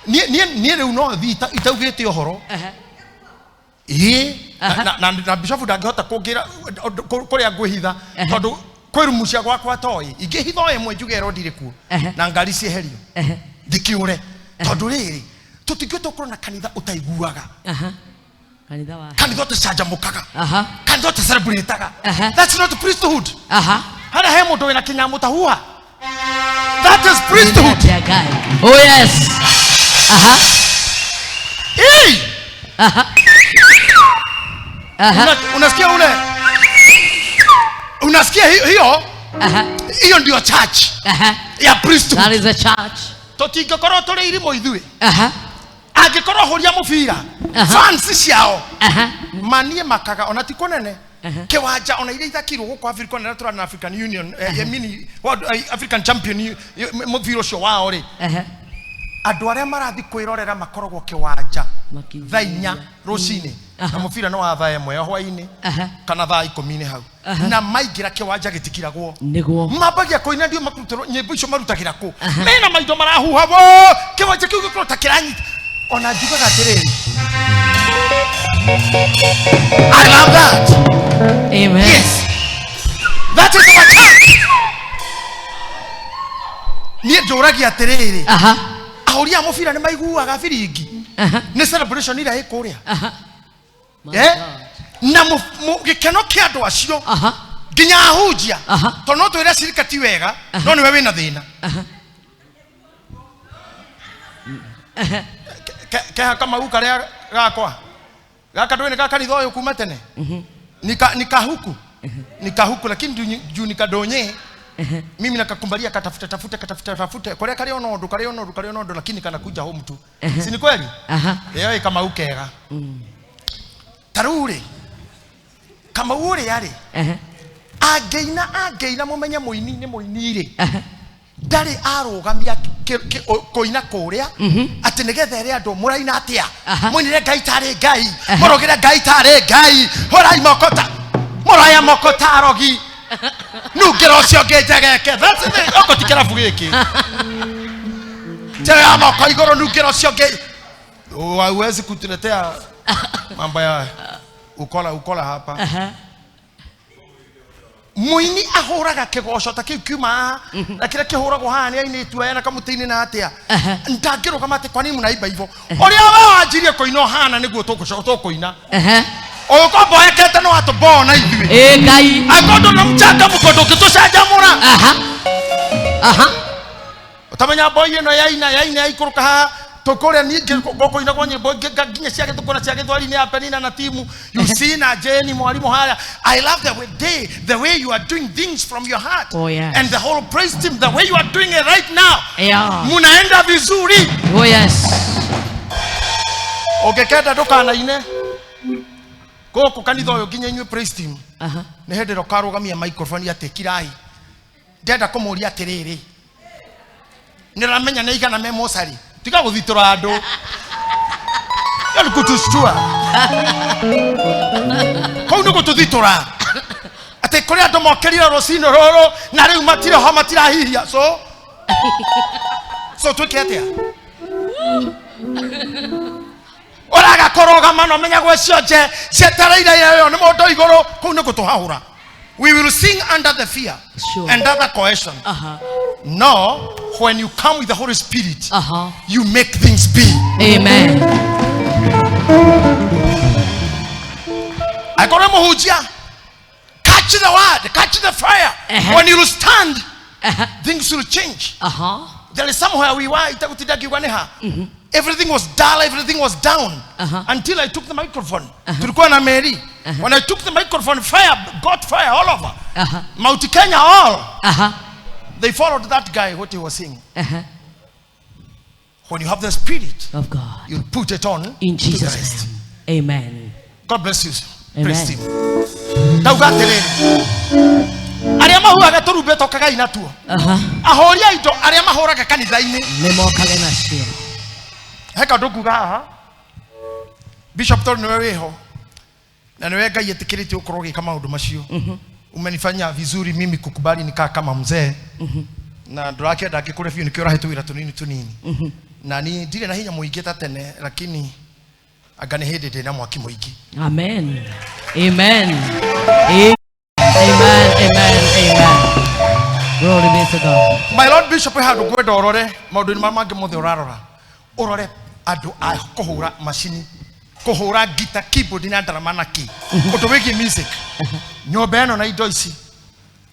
Niĩ rĩu no thiĩ itaugĩte ũhoro. Aha. Ĩĩ. Aha. Na bishop ndangĩhota kũngĩra kũrĩa ngwĩhitha, Aha. tondũ kwĩ rumu cia gwakwa toĩ. Ingĩhitha o ĩmwe njuge ĩro ndirĩ kuo. Aha. Na ngari cieherio. Aha. Ndĩkĩũre. Tondũ rĩrĩ, tũtingĩhota gũkorwo na kanitha ũtaiguaga. Aha. Kanitha wa. Kanitha ũtacanjamũkaga. Aha. Kanitha ũtacelebrataga. Aha. That's not priesthood. Aha. Harĩa he mũndũ wĩna kĩnyamũ ta huha. That is priesthood. Atĩa Ngai. Oh yes. Aha. Ii! Aha. Aha. Unasikia ule? Unasikia hiyo? Aha. Hiyo ndio church Aha. ya priesthood. That is a church. Tũtingĩkorwo tũrĩ irimũ ithuĩ. Aha. Angĩkorwo hũria mũbira, Aha. fans ciao Aha. manie makaga ona ti kũnene. Aha. Kĩwanja ona iria ithakirwo gũkũ Africa na tũrana na African Union, mini World, African Champion mũbira ũcio wao rĩ. Aha. Andũ arĩa marathiĩ kwĩrorera makoragwo kĩwanja Makiugĩrĩria. thaa inya rũcinĩ, Aha. na mũbira nĩ wa thaa ĩmwe ya hwaĩ-inĩ Aha. kana thaa ikũmi-inĩ hau. Aha. Na maingĩra kĩwanja gĩtikiragwo. Nĩguo. Mambagia kũina ndio makurutĩrwo nyĩmbo icio marutagĩra kũ. Aha. Mena maindo marahuha wo kĩwanja kĩu gĩkorwo ta kĩranyita. Ona njugaga atĩrĩrĩ, I love that. Amen. Yes. That is our church. Niĩ njũragia atĩrĩrĩ, Aha. ahũri a mũbira nĩ maiguaga biringi. Aha. Nĩ celebration ĩrĩa ĩ kũrĩa. Aha. My God. Na gĩkeno kĩa andũ acio Aha. nginya ahunjia. Aha. Tondũ no twĩre cirika ti wega, no nĩwe wĩna thĩna. Aha. Keha kamau karĩa gakwa. Gaka ndũĩ nĩ ga kanitha ũyũ kuma tene. Nika huku. Nikahuku lakini juu nikadonye. Mimi nakakumbalia katafuta tafuta katafuta tafuta. Kuria kari ono undu kari ono undu kari ono undu lakini kanakuja home tu. Si ni kweli? Aha. Ĩyo Kamau kega. Ta rĩu rĩ, Kamau ũrĩa rĩ, angĩina angĩina mũmenye mũini nĩ mũini rĩ, ndarĩ arũgamia kũina kũrĩa atĩ nĩgetha ere andũ mũraina atĩa, mũinĩre Ngai tarĩ Ngai, mũrũgĩre Ngai tarĩ Ngai, hũrai moko ta mũroya moko ta arogi, nungĩra ũcio ũngĩ njegeke. That's it. Oko ti kĩrabu gĩkĩ njega ya moko igũrũ, nungĩra ũcio ũngĩ. Huwezi kutuletea mambo ya ukola ukola hapa. Muini ahũraga kĩgoco ta kĩu kiuma haha na kĩrĩa kĩhũragwo haha nĩ ainĩtwo aya na kamũtĩ-inĩ na atĩa, ndangĩrũgama atĩ kwa nini mũnaimba hivyo? Ũrĩa we wanjirie kũina ũhana nĩguo tũkũina. Ũgũkorwo mboekete no atũmboo na ithuĩ. Ĩ Ngai. Angĩkorwo ndũrĩ na mchangamko ndũngĩtũcanjamũra. Aha. Aha. Ũtamenya mboi ĩno yaina yaina yaikũrũka haha tũkũrĩa ningĩ gũkũinagwo nyĩmbo ingĩ nginya cia Gĩthũngũ na cia Gĩthweri nĩ ya Penina na timu you see na Jane mwarimũ harĩa. I love the way the way you are doing things from your heart. Oh, yes. And the whole praise team, the way you are doing it right now, munaenda vizuri. Oh yes. Ũngĩkenda ndũkanaine gũkũ kanitha ũyũ nginya inyuĩ praise team. Nĩ hĩndĩ ĩrĩa ũkarũgamia microphone atĩ kirai, ndenda kũmũria atĩrĩrĩ, nĩ ũramenya nĩ igana me mocarĩ, tiga gũthitũra andũ. Hiyo ni kutushtua, kũu nĩ gũtũthitũra atĩ kũrĩ andũ mokĩrire rũcinĩ rũrũ na rĩu matirĩ ho matirahihia, so twĩke atĩa? Ũraga kũrũgama na ũmenya gwĩ cionje cietereire ĩyo nĩ mũndũ igũrũ, kũu nĩ gũtũhahũra. We will sing under the fear and under coercion. No, when you come with the Holy Spirit, you make things be. Amen. Akorwo mũhunjia, catch the word, catch the fire. When you stand, things will change. There is somewhere we were, itagutinda ngiuga nĩ ha. Everything was dull, everything was down until I took the microphone. Tulikuwa na Mary. When I took the microphone, fire got fire all over. Mount Kenya all. They followed that guy, what he was saying. When you have the Spirit, Of God. You put it on In to the Jesus' rest. Name. Amen. God bless you. Amen. Praise him. Ndauga atĩrĩrĩ, arĩa mahuhaga tũrumbeta ũkagai natuo, ahũri a indo arĩa mahũraga kanitha-inĩ, Nĩmokage nacio. He kaũndũ nguga haha, Bishop, tondũ nĩwe wĩho na nĩwe Ngai ĩtĩkĩrĩtie ũkorwo ũgĩka maũndũ macio. Umenifanya vizuri mimi kukubali nikaa kama mzee na ndũrakĩenda ngĩkũre biũ, nĩkĩo ũrahe tũwĩra tũnini tũnini na ni ndirĩ na hinya mũingĩ ta tene, lakini anga nĩ hĩndĩ ndĩ na mwaki mũingĩ. Amen. Amen. Amen. Amen. Amen. Glory be to God. My Lord Bishop, he handũ ngwenda ũrore maũndũ-inĩ marĩa mangĩ mothe ũrarora, ũrore andũ a kũhũra macini, kũhũra ngita, keyboard na ndarama na kĩ, ũndũ wĩgiĩ music, nyũmba ĩno na indo ici,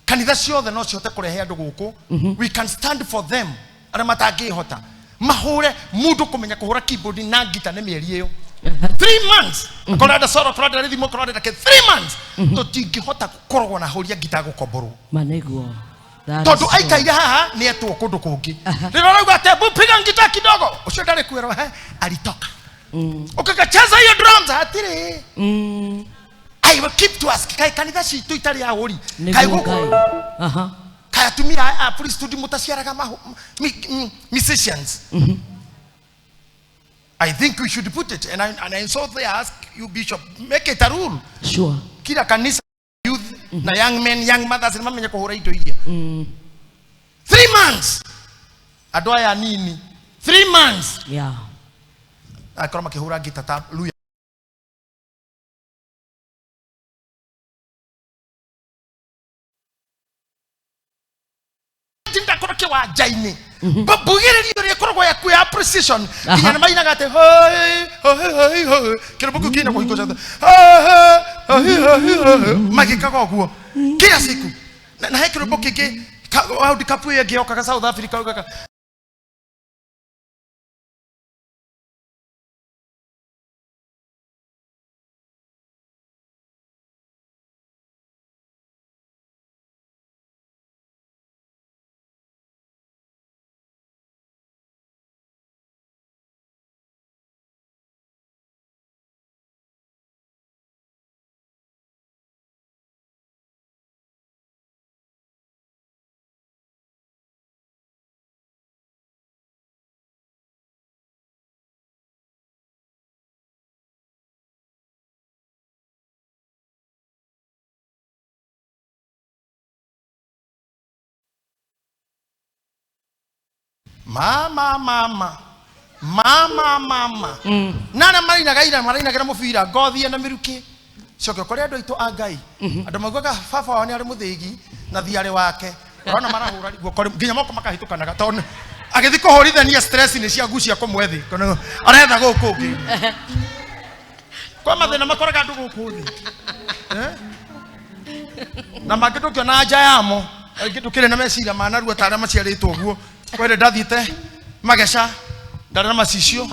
kanitha ciothe no cihote kũrehe andũ gũkũ. We can stand for them arĩa matangĩhota mahũre. Mũndũ kũmenya kũhũra keyboard na ngita nĩ mĩeri ĩyo 3 months, akorwo arenda solo, akorwo arenda rhythm, akorwo arenda kĩ, 3 months. Tũtingĩhota gũkorwo na hũria ngita gũkomborwo. Manĩguo. That is Tondũ so. aikaire haha nĩ etwo kũndũ kũngĩ, rĩrĩa ũrauga atĩ "Hebu piga ngita kidogo," ũcio ndarĩ kwĩrwo he alitoka, ũkagacheza hiyo drums hatirĩ. I will keep to ask, kaĩ kanitha citũ itarĩ ahũri kaĩ Nĩguo gũkũ Ngai. Kaĩ atumia a priesthood mũtaciaraga musicians? I think we should put it and I saw there, ask you, Bishop, make it a rule. Kila kanisa, youth na young men, young mothers nĩ mamenye kũhũra indo iria. 3 months, andũ aya nini, 3 months akorwo makĩhũra ngita ta Luya. Ndakorwo kĩwanja-inĩ mbugĩrĩrio ĩrĩa ĩkoragwo yaku ya precision nginya nĩ mainaga atĩ hoi, hoi, hoi, hoi. Kĩrĩmbo kĩu kĩinagwo hingo ciothe, hoi, hoi, hoi, hoi. Magĩkaga ũguo kila siku na he kĩrĩmbo kĩngĩ World Cup ĩyo ĩngĩ yokaga South Africa yokaga. Mama mama mama mama na arĩa marainaga ira marainagĩra mũbira ngothi na mĩrukĩ. Coke ũkore andũ aitũ a Ngai, andũ maugaga baba wao nĩ arĩ mũthĩgi na thiarĩ wake, ũrona marahũra guoko nginya moko makahĩtũkanaga tondũ agĩthiĩ kũhũrithania stress nĩ cia ngucia kũmwe thĩ aretha gũkũ ũngĩ kwa mathĩna makoraga andũ gũkũ thĩ. Eh? Na mangĩ ndũkĩona anja yamo, angĩ ndũkĩrĩ na meciria ma narua ta arĩa maciarĩtwo ũguo. Kwere ndathiĩte mageca, ndarĩ na macicio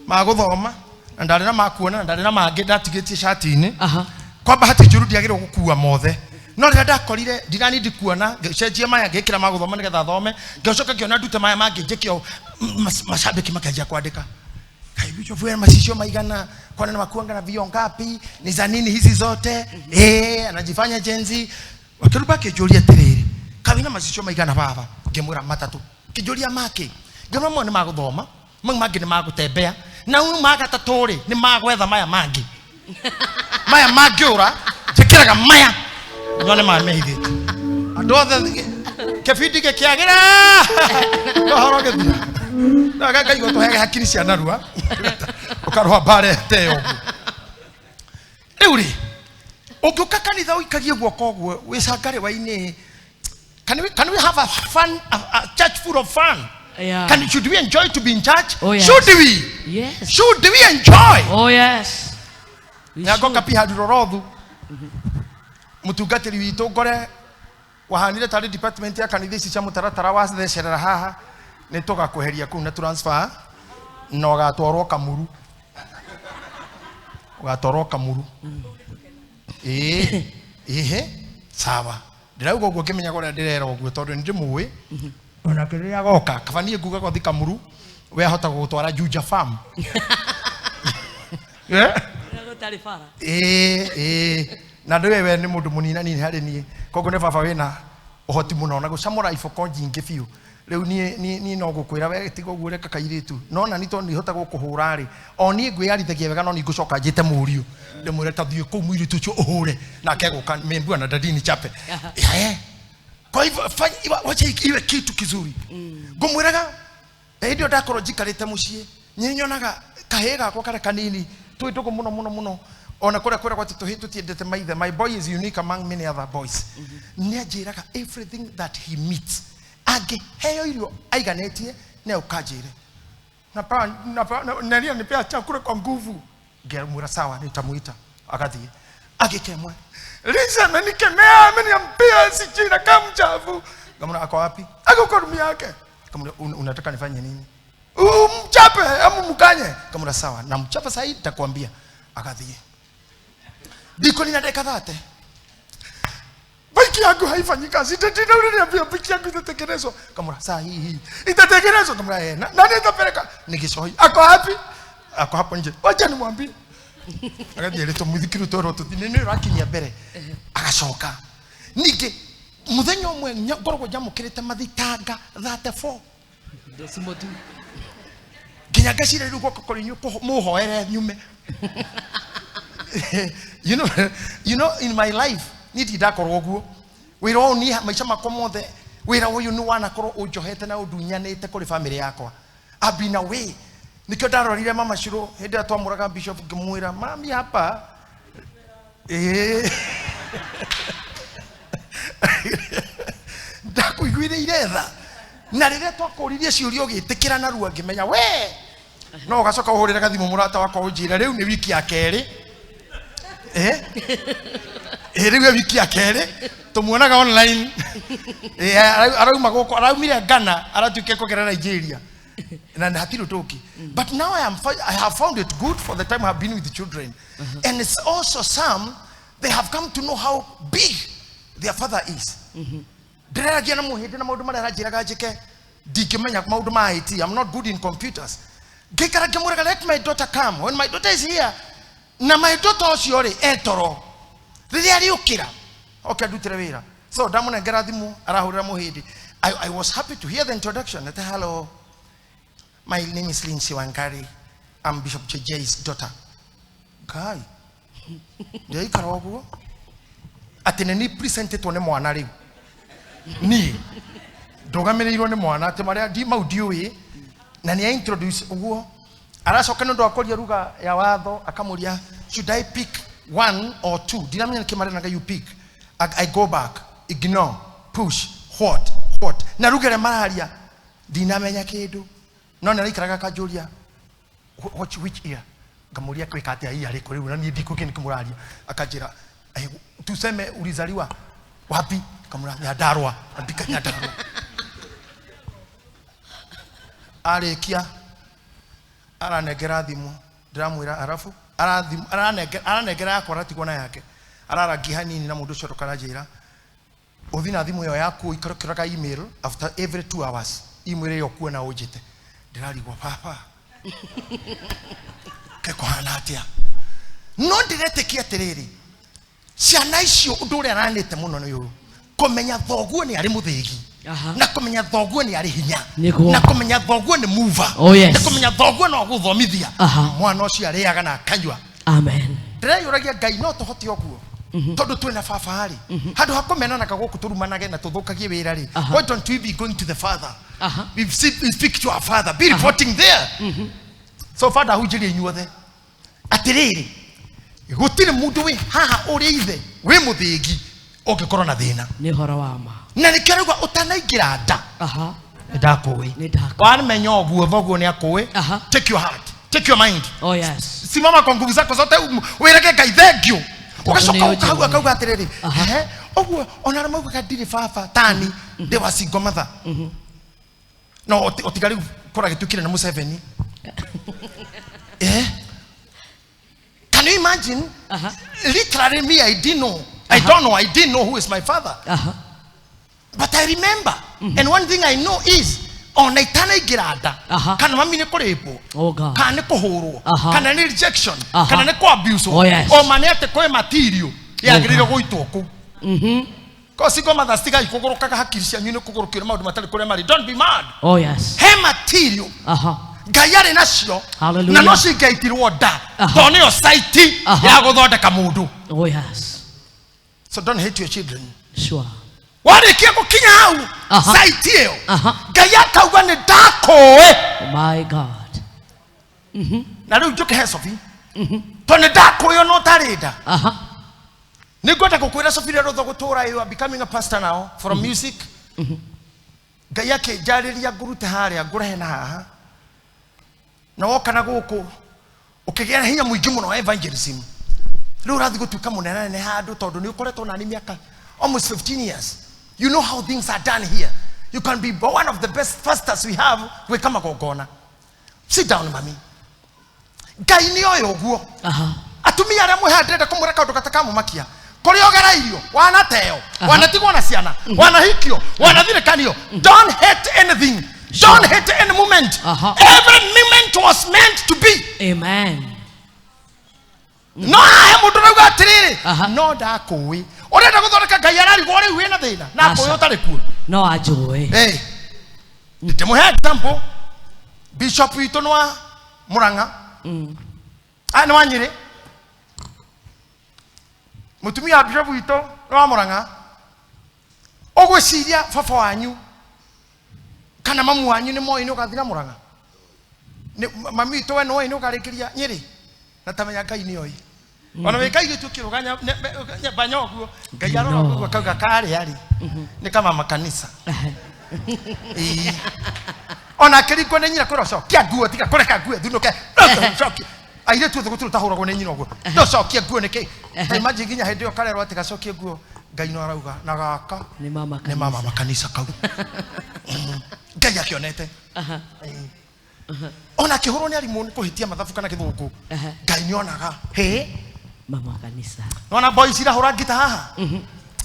ma gũthoma na ndarĩ na ma kuona na ndarĩ na mangĩ ndatigĩtie cati-inĩ. Kwa bahati njũru ndiagĩrĩirwo gũkua mothe, no rĩrĩa ndakorire ndiranindi kuona, ngĩcenjia maya ngĩkĩra ma gũthoma nĩgetha thome, ngĩcoka ngĩona ndute maya mangĩ njĩke o macambĩki makĩanjia kwandĩka Kai Bishop wewe macicio maigana kwana na makuanga na vio ngapi ni za nini hizi zote? Anajifanya Gen Z. Wakiruba akĩnjũria atĩrĩrĩ, kawina macicio maigana baba? Ngĩmwĩra matatũ. Kĩnjũria make, ngĩmwĩra mamwe nĩ magũthoma, mau mangĩ nĩ magũtembea, na mau ma gatatũ rĩ nĩ magwetha maya mangĩ, maya mangĩũra njĩkĩraga maya nyone maya mehithĩte. Andũ othe kĩbindi gĩkĩagĩra ũhoro gĩthira. No Ngai gũtũhege hakiri cia narua ũkarũa mbara ĩyo ũguo. Rĩu rĩ ũngĩũka kanitha ũikagie guoko ũguo wĩcangarĩwa-inĩ, can we have a fun, a church full of fun? Yeah. Should we enjoy to be in church? Oh, yes. Should we? Yes. Should we enjoy? Oh, yes. We Nyangoka should. pi handũ rorothu mũtungatĩri witũ ngore wahanire tarĩ department ya kanitha ici cia mũtaratara wa thecerera haha nĩ tũgakweheria kũu na transfer na ũgatwarwo Kamuru, ũgatwarwo Kamuru. Ĩĩ ĩhĩ sawa, ndĩrauga ũguo ngĩmenyaga ũrĩa ndĩrera ũguo tondũ nĩ ndĩmũĩ onake rĩrĩa agoka kaba niĩ ngugaga ũthi Kamuru, we ahota gũgũtwara Juja Farm. Eh? Ĩĩ ĩĩ na ndũĩ we nĩ mũndũ mũninanini harĩ niĩ, koguo nĩ baba wĩna ũhoti mũno na gũcamũra iboko nyingĩ biũ. Rĩu niĩ no ngũkwĩra we tiga ũguo reka kairĩtu, no na niĩ tondũ ndihota gũkũhũra rĩ, o niĩ ngwĩyarithagia wega, no niĩ ngũcoka njĩte mũriũ ndĩmwĩre ta thiĩ kũu mũirĩtu ũcio ũhũre, nake egũka membua na dadini chape. Kwa hivyo fanya, wacha iwe kitu kizuri. Ngũmwĩraga hĩndĩ ĩyo ndakorwo njikarĩte mũciĩ, niĩ nyonaga kahĩĩ gakwa karĩa kanini twĩ ndũgũ mũno mũno mũno, ona kũrĩa kwĩragwo atĩ tũhĩĩ tũtiendete maithe. My boy is unique among many other boys. Nĩ anjĩraga everything that he meets, angĩheo irio aiganĩtie nĩ ũkanjĩre nani anipea chakula kwa nguvu, ngemwĩra sawa nitamuita. Agathiĩ agĩkemwe, Lisa amenikemea, ameniambia sijui nakaa mchafu. Ngamwĩra ako wapi? Ako kwa room yake. Ngamwĩra unataka nifanye nini? Umchape ama mkanye? Ngamwĩra sawa, namchapa sasa hivi nitakwambia. Agathiĩ ndiko nina dakika 30, bike yangu haifanyi kazi. Tena unaniambia bike yangu itatengenezwa. Ngamwĩra saa hii hii itatengenezwa. Ngamwĩra nani atapeleka? Ni Gichohi. Ako wapi? Ako hapo nje. Wacha nimwambie. Agathiĩ rĩ tũmũthikiru twerwo tũthi nĩ ũrakinyia mbere. Agacoka ningĩ mũthenya ũmwe ngoragwo njamũkĩrĩte mathitanga 34 Decimal two. Nginya ngeciria rĩu guoko kũrĩ inyuĩ mũhoere nyume. You know, in my life niĩ ndirĩ ndakorwo ũguo. Wĩra ũyũ niĩ maica makwa mothe wĩra ũyũ nĩ wanakorwo ũnjohete na ũndunyanĩte kũrĩ family yakwa. I've been away. Nĩkĩo ndarorire mama Shiro hĩndĩ ĩrĩa twamũraga bishop ngĩmwĩra mami hapa. Ndakũiguithĩire tha. Na rĩrĩa twakũririe ciũria ũgĩtĩkĩra narua ngĩmenya we no ũgacoka ũhũrĩre gathimũ mũrata wakwa ũnjĩre rĩu nĩ wiki ya kerĩ. Rĩu nĩ wiki ya kerĩ tũmuonaga online. Arauma gũkũ, araumire Ghana, aratuĩkire kũgera Nigeria. Na hatirĩ ũndũ ũngĩ. But now I have found it good for the time I have been with the children. And it's also some, they have come to know how big their father is. Ndĩreragia na mũhĩndĩ na maũndũ marĩa aranjĩraga njĩke, ndingĩmenya maũndũ ma IT. I'm not good in computers. Ngĩikara ngĩmwĩraga, let my daughter come. When my daughter is here, na my daughter ũcio rĩ, e toro. Rĩrĩa arĩũkĩra, oke andutĩre wĩra. So ndamũnengera thimũ, arahũrĩra mũhĩndĩ. I was happy to hear the introduction. Ate, hello, my name is Lindsay Wangari. I'm Bishop JJ's daughter. Ngai, ndĩraikara ũguo. Atĩ nĩ niĩ presentetwo nĩ mwana rĩu. Niĩ. Ndũgamĩrĩirwo nĩ mwana atĩ marĩa ndi mau ndiũĩ na nĩ introduce ũguo aracoka nĩ ũndũ wa kũria ruga ya watho akamũria, "Should I pick one or two?" Ndiramenya nĩkĩ marenaga you pick. I go back, ignore, push, what na ruga ĩrĩa mararia ndinamenya kĩndũ, no nĩ araikaraga akanjũria, "What, which ear?" Ngamuria kwika atia iya riko riu na niĩ ndikũkĩ nĩkĩ mũraria. Akanjĩra, "Eh, tuseme ulizaliwa wapi?" Kamura, "Nyandarua." Andika Nyandarua. Arĩkia aranengera thimũ, ndĩramwĩra arabu aranengera yakwa, aratigwo na yake, ararangia hanini na mũndũ ũcio ndũkaranjĩra ũthi na thimũ ĩyo yaku ũikare ũkĩroraga email after every 2 hours, email ĩyo kuona ũnjĩte. Ndĩrarigwo, baba kekũhana atĩa? No ndĩretĩkia atĩrĩrĩ, ciana icio ũndũ ũrĩa aranĩte mũno nĩ ũyũ, kũmenya thoguo nĩ arĩ mũthĩgi na kũmenya thoguo nĩ arĩ hinya na kũmenya thoguo nĩ mover na kũmenya thoguo no gũthomithia. Mwana ũcio arĩaga na akanyua. Amen. Ndĩreyũragia, Ngai no tũhote ũguo tondũ twĩna baba rĩ, handũ ha kũmenanaga gũkũ tũrumanage na tũthũkagie wĩra rĩ, why don't we be going to the father? We speak to our father, be reporting there. So father, hunjĩrie inyuothe atĩrĩrĩ, gũtirĩ mũndũ wĩ haha ũrĩ ithe wĩ mũthĩgi ũngĩkorwo na thĩna. Nĩ ũhoro wa ma. Na nĩkĩo rauga ũtanaingĩra nda nĩndakũĩ. Nĩ ndakũĩ. Wamenya ũguo thoguo nĩ akũĩ. Take your heart, take your mind. Simama kwa nguvu zako zote, wĩrage Ngai thank you. Ũgacoka nĩ ũkahau ũnjũĩ. akauga atĩrĩrĩ, "Ehe, ũguo ona arĩa maugaga ndirĩ baba tani ndĩ wa single mother no ũtiga rĩu kũra gĩtuĩkire na Museveni." Eh, can you imagine? Literally me, I didn't know, I don't know, I didn't know who is my father. But I remember, and one thing I know is ona itanaingĩra nda kana mami nĩ kũrĩmbwo Oh God. kana nĩ kũhũrwo kana nĩ rejection kana nĩ kũ-abuse, o ma nĩ atĩ kwĩ material yagĩrĩire gũitwo kũu. Ko single mothers, tigai kũgũrũkaga, hakiri cianyu nĩ kũgũrũkio nĩ maũndũ matarĩ kũrĩa marĩ. Don't be mad. He material Ngai arĩ nacio na no cingĩaitirwo nda tondũ nĩyo site ya gũthondeka mũndũ. So don't hate your children. Warĩkia gũkinya hau site ĩyo, Ngai akauga nĩ ndakũĩ. My God. Na rĩu njũke he Sophie, tondũ nĩ ndakũĩ ona ũtarĩ nda. Nĩ ngwenda gũkwĩra Sophie, rĩrĩa rũtho gũtũra, you are becoming a pastor now from music. Ngai akĩnjarĩria ngũrute harĩa ngũrehe na haha, na woka na gũkũ ũkĩgĩa na hinya mũingĩ mũno wa evangelism. Rĩu ũrathiĩ gũtuĩka mũnene handũ tondũ nĩ ũkoretwo nani mĩaka almost 15 years. You know how things are done here. You can be one of the best pastors we have gwĩka magongona. Sit down, mami. Ngai nĩ oĩ ũguo. Atumia arĩa mwĩ haha, ndĩrenda kũmwĩra kaũndũ gatakamũmakia kũrĩa ũgereirio, wanateo, wanatigwo na ciana, wanahikio, wanathirĩkanio, don't hate anything. Don't hate any moment. Every moment was meant to be. Amen. No hahe mũndũ rauga atĩrĩrĩ, no ndakũĩ ũrenda gũthondeka, Ngai ararigwo rĩu wĩna thĩna na akũĩ Aca. ũtarĩ kuo. No anjũĩ. Hey, ndĩmũhe example. Bishop witũ nĩ wa Mũrang'a, ah, nĩ wa Nyĩrĩ. Mũtumia wa bishop witũ nĩ wa Mũrang'a. Ũgwĩciria baba wanyu kana mamu wanyu nĩ moĩ nĩ ũgathira Mũrang'a? Mami witũ, we nĩwoĩ nĩ ũkarĩkĩria Nyĩrĩ? Na tamenya Ngai nĩ oĩ ona wĩ kairĩtu ũkĩrũga nyambanya ũguo, Ngai arora ũguo akauga karĩa rĩ nĩ kamama kanisa. Ĩĩ. Ona akĩringwo nĩ nyina kwĩrwo cokia nguo, tiga kũreka nguo ĩthunũke, cokia. Airĩtu othe gũtirĩ ũtahũragwo nĩ nyina ũguo, ndũcokie nguo nĩkĩ? Ta imagine nginya hĩndĩ ĩyo karerwo atĩ gacokie nguo, Ngai no arauga na gaka Nĩ mama nĩ mama kanitha. makanisa kau. Ngai akĩonete. Ĩĩ. Ona akĩhũrwo nĩ arimũ nĩ kũhĩtia mathabu kana gĩthũngũ, Ngai nĩ onaga hĩ. Mama kanitha. Nona boys irahũra ngita haha,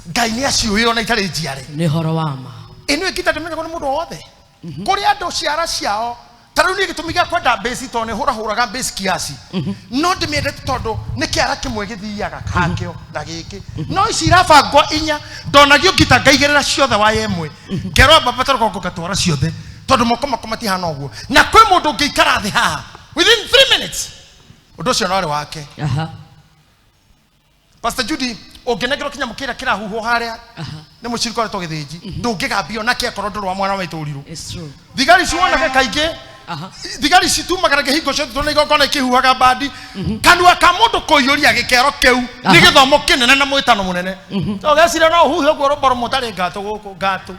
Ngai nĩ aciũĩ ona itarĩ njiare. Nĩ ũhoro wa ma. Ĩno ngita ndĩmenyagwo nĩ mũndũ o wothe kũrĩ andũ ciara ciao. Ta rĩu niĩ gĩtũmi gĩa kwenda mbĩci tondũ nĩ hũrahũraga mbĩci kiasi, no ndĩmĩendete tondũ nĩ kĩara kĩmwe gĩthiaga hakĩo na gĩkĩ, no ici irabangwo inya ndonagio ngita ngaigĩrĩra ciothe waya ĩmwe, ngerwo mbamba rũgongo ngatwara ciothe tondũ moko makwa matihana ũguo. Na kwĩ mũndũ ũngĩikara thĩ haha within 3 minutes ũndũ ũcio no arĩ wake. Pastor Judy, Ũngĩnengerwo kĩnyamũ kĩrĩa kĩrahuhwo harĩa nĩ mũcirika ũrĩa tũgĩthĩnji, ndũngĩgambio nake akorwo ndũrĩ wa mwana wa itũrirũ. It's true. Thigari cionaga kaingĩ. Thigari citumagara kĩhingo ciothe tondũ igongona ikĩhuhaga mbandi. Kanua ka mũndũ kũiyũria gĩkero kĩu nĩ gĩthomo kĩnene na mwĩtano mũnene. To geciria no ũhuhe ũguo rũmbo rũmwe ũtarĩ ngatũ gũkũ ngatũ.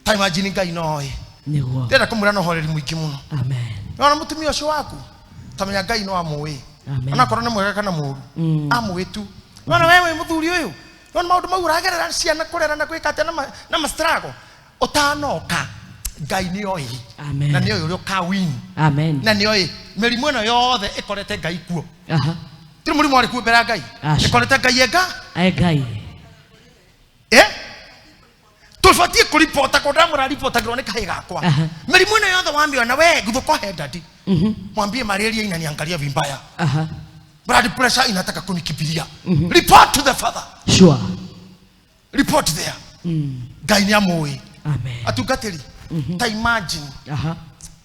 Ta imagine, Ngai noĩ. Nĩguo. Ndĩrenda kũmwĩra na ũhoreri mũingĩ mũno. Amen. Nona mũtumia ũcio waku, tamenya Ngai no amũĩ. Amen. Onakorwo nĩ mwega kana mũũru, amũĩ tu. Nona we wĩ mũthuri ũyũ, nona maũndũ mau ũragerera, ciana kũrera na gwĩka atĩa na ma struggle ũtanoka, Ngai nĩ oĩ. Amen. Na nĩ oĩ ũrĩa ũkawin. Amen. Na nĩ oĩ mĩrimũ ĩno yothe ĩkorete Ngai kuo. Tiri mũrimũ warĩ kuo mbere ya Ngai. Aca. Ĩkorete Ngai enga. Ae Ngai. Eh, tũbatiĩ kũribota kũndũ ndamũraribotagĩrwo nĩ kahĩ gakwa. Mĩrimũ ĩno yothe wamĩona we guthũko he dadi, mwambie malaria inaniangalia vibaya, blood pressure inataka kunikimbilia, report to the father. Report there. Ngai nĩ amũĩ. Amen. Atungatĩri, ta imagine,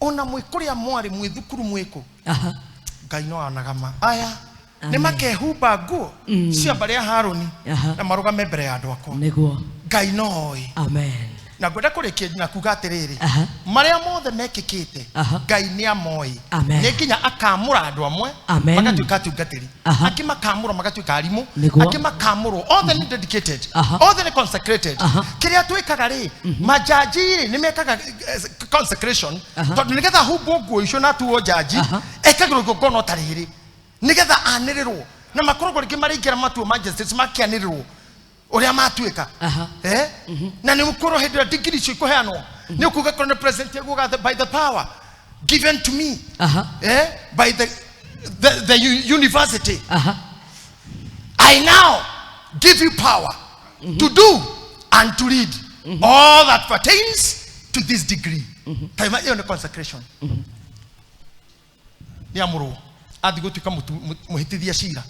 ona mwĩ kũrĩa mwarĩ, mwĩ thukuru, mwĩkũ, Ngai no onaga ma aya nĩ makehumba nguo cia mbarĩ ya Harũni na marũgame mbere ya andũ akwa. Nĩguo. Ngai no oĩ. Amen. Na ngwenda kũrĩkia na kuga atĩrĩrĩ, marĩa mothe mekĩkĩte, Ngai nĩ amoĩ. Amen. Nĩ nginya akamũra andũ amwe Amen. magatuĩka atungatĩri, angĩ makamũrwo magatuĩka arimũ, Nĩguo. angĩ makamũrwo. Othe nĩ dedicated, othe nĩ consecrated. Kĩrĩa twĩkaga rĩ, majaji rĩ, nĩ mekaga consecration, tondũ nĩgetha humbwo nguo icio na atuo njaji, ekagĩrwo igongona ta rĩrĩ nĩgetha anĩrĩrwo, na makoragwo rĩngĩ marĩingĩra matuo ma justice makĩanĩrĩrwo ũrĩa matuĩka. Eh? Na nĩ ũkorwo hĩndĩ ĩrĩa degree icio ikũheanwo, nĩ ũkuga korwo nĩ president ekuga, "By the power given to me by the university, I now give you power to do and to lead all that pertains to this degree." Taima ĩyo nĩ consecration. Nĩ amũrwo athiĩ gũtuĩka mũhĩtithia cira.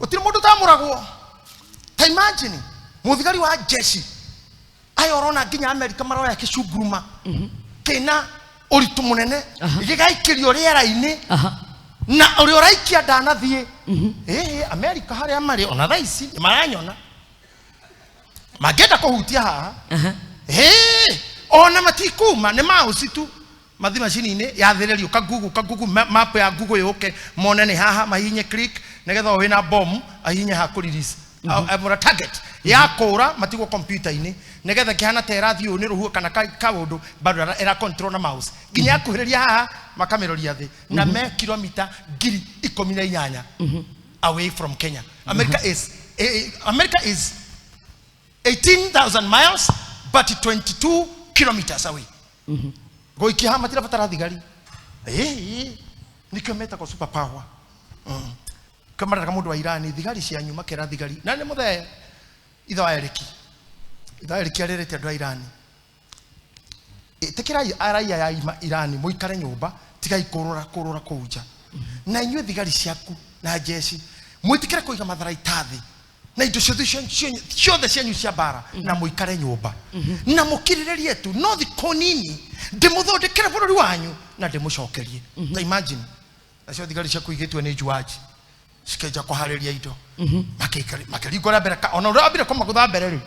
Gũtirĩ mũndũ ũtamũragwo. Ta imagine mũthigari wa jeshi aya ũrona nginya Amerika maroya kĩcunguruma kĩna ũritũ mũnene, gĩgaikĩrio rĩera-inĩ, na ũrĩa ũraikia ndanathiĩ. Ĩĩ, Amerika harĩa marĩ ona thaa ici nĩ maranyona mangĩenda kũhutia haha. Ĩĩ, ona matikuma nĩ mouse tu mathi macini-inĩ yathĩrĩrio kagugu kagugu map ya Google yũke, mone nĩ haha, mahihinye click nĩgetha o wĩna bomu ahihinye haha kũ release amũra target ya kũra matigwo computer-inĩ, nĩgetha kĩhana ta ĩrathiĩ ũũ nĩ rũhuho kana kaũndũ, bado ĩra control na mouse nginya yakuhĩrĩria haha makamĩroria thĩ, na me kilomita 18,000 away from Kenya. America is 18,000 miles but 22 kilometers away. Gũikia haha matirabatara thigari. Ĩĩ, nĩkĩo metagwo super power. Kĩo mareraga mũndũ wa Irani thigari cianyu, makera thigari na nĩ mũthee ithe wa Eriki. Ithe wa Eriki arĩrĩte andũ a Irani, ĩtĩkĩrai araia ya Irani mũikare nyũmba, tigai kũrũra kũrũra kũu nja, na inyuĩ thigari ciaku na jeshi mwĩtĩkĩre kũiga matharaita thĩ na indo ciothe ciothe cianyu cia mbara, na mũikare nyũmba na mũkirĩrĩrie tu, no thikũ nini ndĩmũthondekere bũrũri wanyu na ndĩmũcokerie. Ta imagine, nacio thigari ciaku igĩtue nĩ njuaji cikenja kũharĩria indo, makĩringũra mbere ona ũrĩa wambire kũmagũtha mbere rĩ,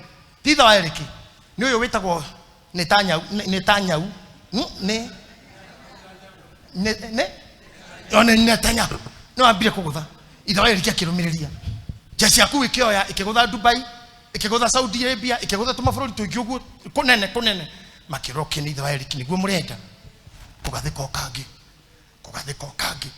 ti ithe wa Eriki, nĩ ũyũ wĩtagwo Netanyahu. Netanyahu nĩ one Netanyahu nĩ wambire kũgũtha ithe wa Eriki, akĩrũmĩrĩria jeshi yaku ĩkĩoya ĩkĩgũtha Dubai, ĩkĩgũtha Saudi Arabia, ĩkĩgũtha tũmabũrũri tũingĩ ũguo kũnene kũnene. Makĩrwo kĩ nĩ ithe wa Eriki nĩguo mũrenda kũgathĩka o kangĩ, kũgathĩka o kangĩ.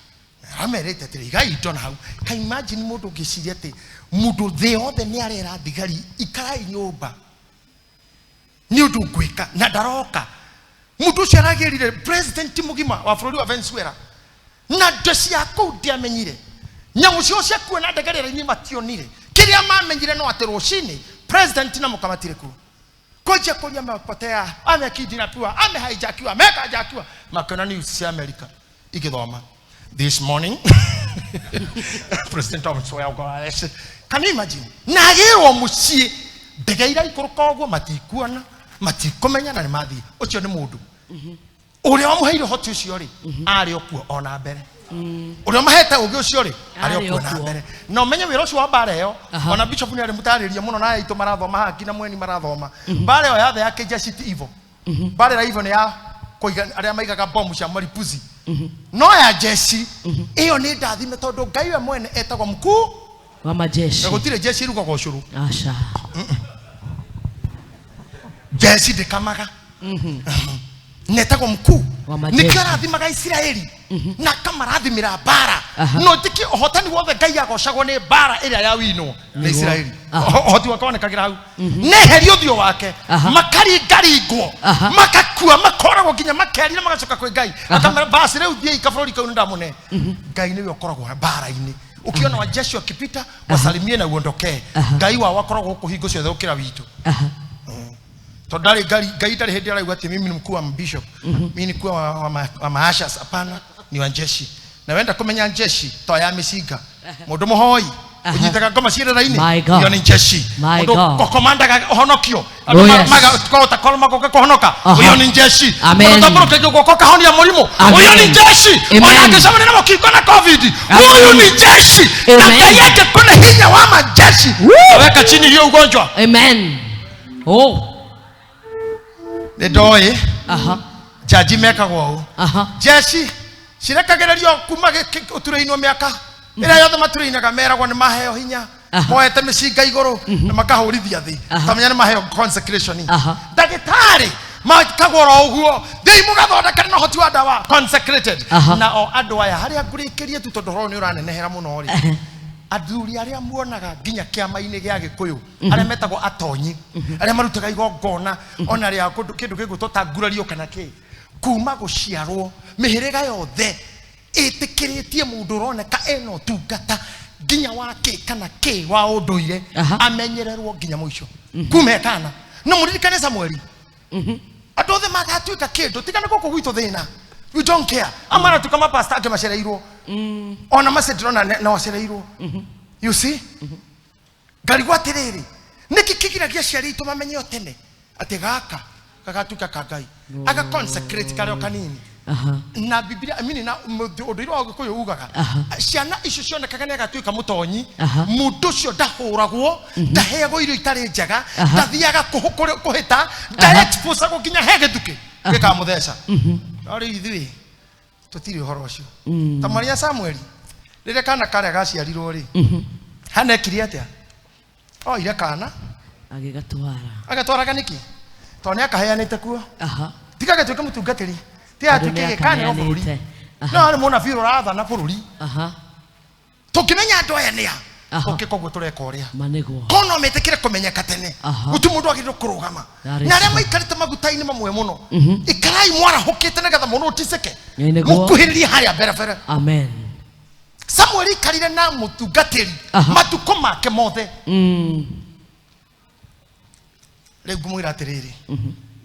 Aramerĩte atĩrĩ, igai indo na hau. Ka imagine mũndũ ũngĩciria atĩ mũndũ thĩ yothe nĩ arera thigari ikarai nyũmba nĩ ũndũ ngwĩka na ndaroka. Mũndũ ũcio aragĩrire president mũgima wa bũrũri wa Venezuela na ndo cia kũu ndiamenyire nyamũ ciao cia kuona ndege rĩera-inĩ, mationire. Kĩrĩa mamenyire no atĩ rũcinĩ president na mũka matirĩ kuo. Kwanjia kũria amepotea, amekidnapiwa, amehijackiwa, amekajakiwa, makiona news cia America igĩthoma, "This morning President of Venezuela." Can you imagine? Na agĩrwo mũciĩ ndege iraikũrũka ũguo, matikuona, matikũmenya, na nĩ mathiĩ. Ũcio nĩ mũndũ ũrĩa wamũheire ũhoti ũcio rĩ, arĩ o kuo ona mbere. Ũrĩa mahete ũgĩ ũcio rĩ, arĩ Arĩ o kuo na o kuo. mbere. Na ũmenye wĩra ũcio wa mbara ĩyo, Aha. ona bishop nĩ arĩ mũtarĩria mũno na aya aitũ marathoma haha nginya mweni marathoma. Mbara ĩyo yothe ya kĩjeshi ti ivo. Mbara ĩrĩa ivo nĩ ya kũiga arĩa maigaga bomu cia maripuzi. No ya jeshi ĩyo nĩ ndathime tondũ Ngai we mwene etagwo mkuu Wa majeshi. na gũtirĩ jeshi ĩrugagwo ũcũrũ. Asha. Jeshi ndĩkamaga. Netagwo mkuu. Wa majeshi. Nĩkĩo arathimaga Isiraeli na akamarathimĩra mbara. Aha. No tiki ũhotani wothe Ngai agocagwo nĩ mbara ĩrĩa yawinwo nĩ Nĩguo. Isiraeli. Aha. Ũhoti wake wonekagĩra hau. Neheria ũthiũ wake. Aha. Makaringaringwo. Aha. Makakua makoragwo nginya makerira magacoka kwĩ Ngai. Aha. Akamera basi rĩu thiĩi kabũrũri kau nĩndamũne. Ngai nĩwe ũkoragwo mbara-inĩ. Ukiona wajeshi wakipita wasalimie na uondokee. Aha. Ngai wao akoragwo gũkũ hingo ciothe gũkĩra witũ. Aha. Tondũ ndarĩ Ngai Ngai ndarĩ hĩndĩ arauga atĩ mimi ni mkuu wa bishop, mimi ni mkuu wa maashas. Hapana, ni wa jeshi. Na wenda kũmenya jeshi to ya mĩcinga mũndũ mũhoi Aha. ũnyitaga ngoma ciĩrĩra-inĩ My God. iyo nĩ jeshi. My Mũndũ God. ũkomandaga ũhonokio Oh, andũ yes. magakota magoka kũhonoka Aha. ũyũ nĩ jeshi. Amen. Mũndũ ũtambũrũkĩtie guoko kahonia mũrimũ Amen. ũyũ nĩ jeshi. Amen. Ona angĩcemania na mũkingo na covid Amen. ũyũ nĩ jeshi. Na Amen. Ngai angĩkũne hinya wa majeshi Woo. weka chini hiyo ugonjwa. Amen. Oh. Nĩ ndoĩ Aha. jaji mekagwo ũũ. Aha. Jeshi cirekagĩrĩrio kuma ũturĩinwo mĩaka ĩrĩa yothe maturĩinaga meragwo nĩ maheo hinya. Aha. Moete mĩcinga igũrũ na makahũrithia thĩ. Aha. Tamenya nĩ maheo consecration. Aha. Ndagĩtarĩ makagwo oro ũguo thiĩi mũgathondekane na ũhoti wa ndawa consecrated. Aha. Na o andũ aya harĩa ngũrĩkĩrie tu tondũ ũhoro nĩ ũranenehera mũno rĩ, athuri arĩa muonaga nginya kĩama-inĩ gĩa gĩkũyũ arĩa metagwo atonyi arĩa marutaga igongona ona rĩa kĩndũ gĩgwĩtwo ta ngurario kana kĩ kuma gũciarwo mĩhĩrĩga yothe ĩtĩkĩrĩtie mũndũ ũroneka ena ũtungata nginya wa kĩ kana kĩ wa ũndũire Aha. amenyererwo nginya mũico kuma ekana no mũririkane Samueli andũ othe magatuĩka kĩndũ tiga nĩ gũkũ gwitũ thĩna we don't care amwe aratuĩka mapasta angĩ macereirwo ona macio ndĩrona no acereirwo. You see, ngarigwo atĩrĩrĩ nĩkĩ kĩgiragia aciari aitũ mamenye o tene atĩ gaka gagatuĩka ka Ngai aga consecrate karĩ o kanini. Aha. Na Biblia I mean, na ũndũire wa Gĩkũyũ ugaga Aha. ciana icio cionekaga nĩ agatuĩka mũtonyi Aha. mũndũ ũcio ndahũragwo ndaheagwo irio itarĩ njega Aha. ndathiaga kũhĩta ndaexposagwo nginya he gĩthukĩ gĩkamũtheca. No rĩu ithuĩ tũtirĩ ũhoro ũcio ta Maria Samueli rĩrĩa kana karĩa gaciarirwo rĩ Hana ekire atĩa oire kana Agĩgatwara. agatwaraga nĩkĩ tondũ nĩ akaheanĩte kuo. Aha. Tiga gatuĩke mũtungatĩri tiga Tondũ gatuĩke nĩ gĩkanĩro bũrũri. akaheanĩte. No arĩ mũnabii ũrathana bũrũri. Aha. Tũngĩmenya andũ aya nĩa Aha. ũngĩ koguo tũreka ũrĩa Ma nĩguo. kono metĩkĩre kũmenyeka tene Aha. gũtirĩ mũndũ agĩrĩirwo kũrũgama. That is Na arĩa true. maikarĩte maguta-inĩ mamwe mũno ikarai mwarahũkĩte nĩgetha mũndũ ũticĩke Ĩ, nĩguo. mũkuhĩrĩrie harĩa mbere mbere. Amen. Samueli aikarire na mũtungatĩri Aha. matukũ make mothe. Mm. Rĩu ngũmwĩra atĩrĩrĩ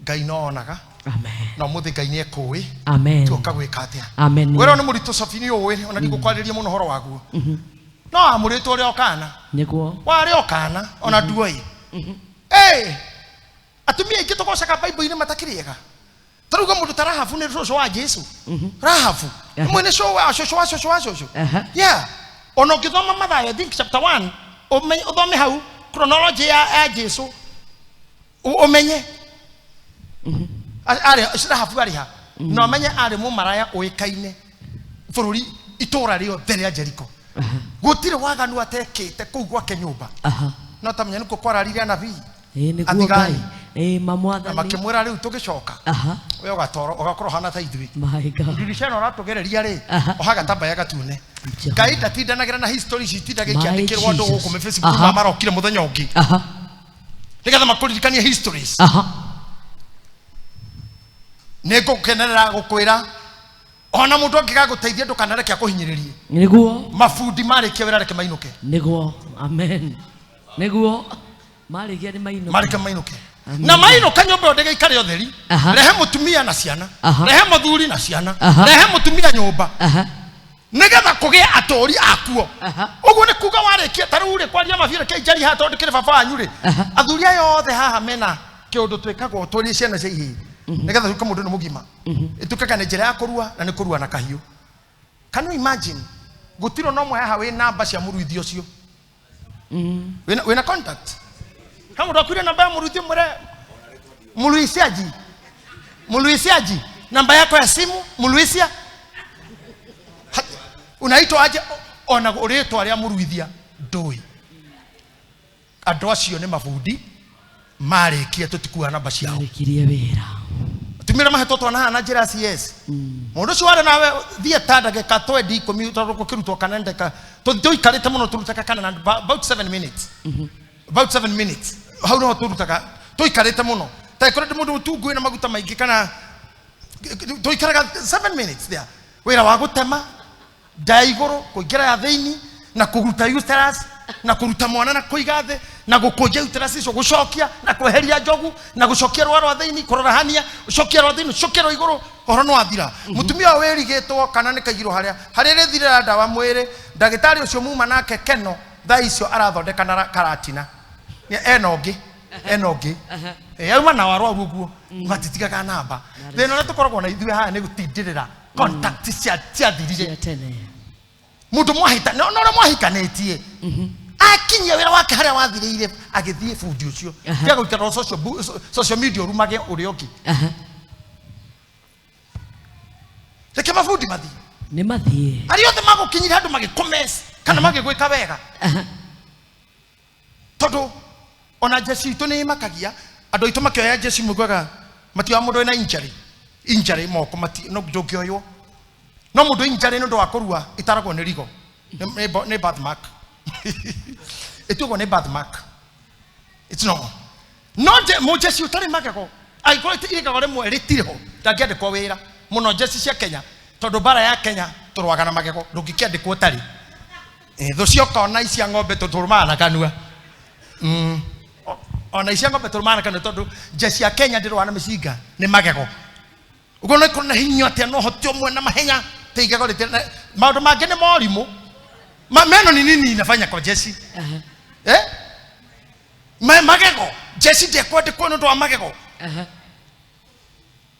Ngai no onaga. Amen. Na ũmũthĩ Ngai nĩ ekũĩ Amen. tuoka gwĩka atĩa. Amen. Wĩra ũyũ nĩ mũritũ Sophie nĩ ũĩ ona ndigũkwarĩria mũno ũhoro waguo no amũrĩtwo ũrĩa o kana Nĩguo. warĩ o kana ona nduoĩ. Ĩ atumia aingĩ tũgocaga Bible-inĩ matakĩrĩ ega tarauga mũndũ ta Rahabu nĩ cũcũ wa Jesu. Rahabu Aha. mwene cũcũ wa cũcũ wa cũcũ wa cũcũ. Aha. Yeah, ona ũngĩthoma Mathayo I think chapter 1 ũthome hau chronology ya Jesu ũmenye arĩ Rahabu arĩ ha na ũmenye arĩ mũmaraya ũĩkaine bũrũri itũra rĩothe rĩa Jeriko gũtirĩ waganu atekĩte kũu gwake nyũmba. Aha. No tamenya nĩkuo kwararire anabii Ĩ nĩguo Athigani. Ngai. Ĩ Na mamwathani. makĩmwĩra rĩu tũgĩcoka Aha. we ũgatoro ũgakorwo ũhana ta ithuĩ My God. ndirica ĩno ũratũgereria rĩ Aha. oha gatambaya gatune. Jehovah. Ngai ndatindanagĩra na history ici itindaga My ikĩandĩkĩrwo andũ Jesus. gũkũ mĩ Facebook Aha. ma marokire mũthenya ũngĩ Aha. nĩgetha makũririkanie histories. Aha. Nĩ ngũkenerera gũkwĩra ona mũndũ angĩgagũteithia ndũkanareke akũhinyĩrĩrie. Nĩguo. Mabundi marĩkia wĩra reke mainũke. Nĩguo. Amen. Nĩguo. Marĩkia nĩ mainũke. Marĩke mainũke. Amen. Na mainũka nyũmba ĩyo ndĩgaikare ũtheri. Aha. Rehe mũtumia na ciana. Aha. Rehe mũthuri na ciana. Aha. Rehe mũtumia nyũmba Aha. nĩgetha kũgĩe atũri akuo. Aha. Ũguo nĩ kuga warĩkia ta rĩu rĩ kwaria mabiũ reke njari haha tondũ kĩrĩ baba wanyu rĩ Aha. athuri aya othe haha mena kĩũndũ twĩkagwo tũrĩ ciana cia ihĩĩ nĩgetha tuĩke mũndũ nĩ mũgima ĩtuĩkaga nĩ njĩra ya kũrua na nĩ kũrua na kahiũ. Can you imagine? Gũtirĩ ona ũmwe haha wĩ namba cia mũruithia ũcio. Wĩna contact? He mũndũ akuire namba ya mũruithia mwĩre mũruisiaji. Mũruisiaji, namba yako ya simu mũruisia. Unaitwa aje ona rĩtwa rĩa mũruithia ndũĩ. Andũ acio nĩ mabundi marĩkia tũtikuoya namba ciao. Marĩkirie wĩra. Atumia mahetwo twana haha na njĩra ya CS. Mũndũ ũcio warĩ nawe thieta ndagĩka twendi ikũmi tondũ gũkĩrutwo kana ndagĩka tũikarĩte mũno tũrutaga kana na about 7 minutes. About 7 minutes. Hau noho tũrutaga tũikarĩte mũno. Ta ĩkorwo ndĩ mũndũ mũtungu wĩna maguta maingĩ kana tũikaraga 7 minutes there. Wĩra wa gũtema nda ya igũrũ kũingĩra ya thĩinĩ na kũruta uterus na kũruta mwana na kũiga thĩ na gũkũnja uterus icio gũcokia na kweheria njogu na gũcokia rũa rwa thĩinĩ kũrora hania gũcokia rwa thĩinĩ gũcokia rwa igũrũ ũhoro nĩ wathira. Mũtumia ũyũ wĩrigĩtwo kana nĩ kaigirwo harĩa harĩa ĩrĩthirĩra ndawa mwĩrĩ ndagĩtarĩ ũcio muma nake keno thaa icio arathondeka na karatina. Ena ũngĩ ena ũngĩ auma na warwaru ũguo matitigaga namba. Thĩna ũrĩa tũkoragwo na ithuĩ haha nĩ gũtindĩrĩra contact ciathirire. Mũndũ mwahita no ũrĩa mwahikanĩtie akinyia wĩra wake harĩa wathirĩire agĩthiĩ bundi ũcio tiga gũikara social media ũrumage ũrĩa ũngĩ. Reke mabundi mathiĩ. Nĩ mathiĩ. Arĩa othe magũkinyire handũ magĩkũmess kana magĩgwĩka wega. Tondũ ona jeshi itũ nĩ ĩmakagia andũ aitũ makĩoya jeshi mũiguaga matioya mũndũ wĩna injury. Injury moko no ndũngĩoywo. No mũndũ injury nĩ ũndũ wa kũrua itaragwo nĩ rigo. Nĩ birthmark. Ĩtuagwo nĩ birthmark. It's normal. No mũjeshi ũtarĩ magego angĩkorwo igego rĩmwe rĩtirĩ ho ndangĩandĩkwo wĩra mũno jeshi cia Kenya tondũ mbara ya Kenya tũrũaga na magego ndũngĩkĩandĩkwo ũtarĩ. Thũ cioka ona icia ng'ombe tũrũmaga na kanua. Ona icia ng'ombe tũrũmaga na kanua tondũ jeshi ya Kenya ndĩrũaga na mĩcinga nĩ magego. Ũguo no ĩkorwo na hinya atĩa no ũhote ũmwe na mahenya ta igego rĩtirĩ maũndũ mangĩ nĩ morimũ. Meno ni nini inafanya kwa jeshi? Magego. Jeshi ndekwandĩkwo nĩ ũndũ wa magego.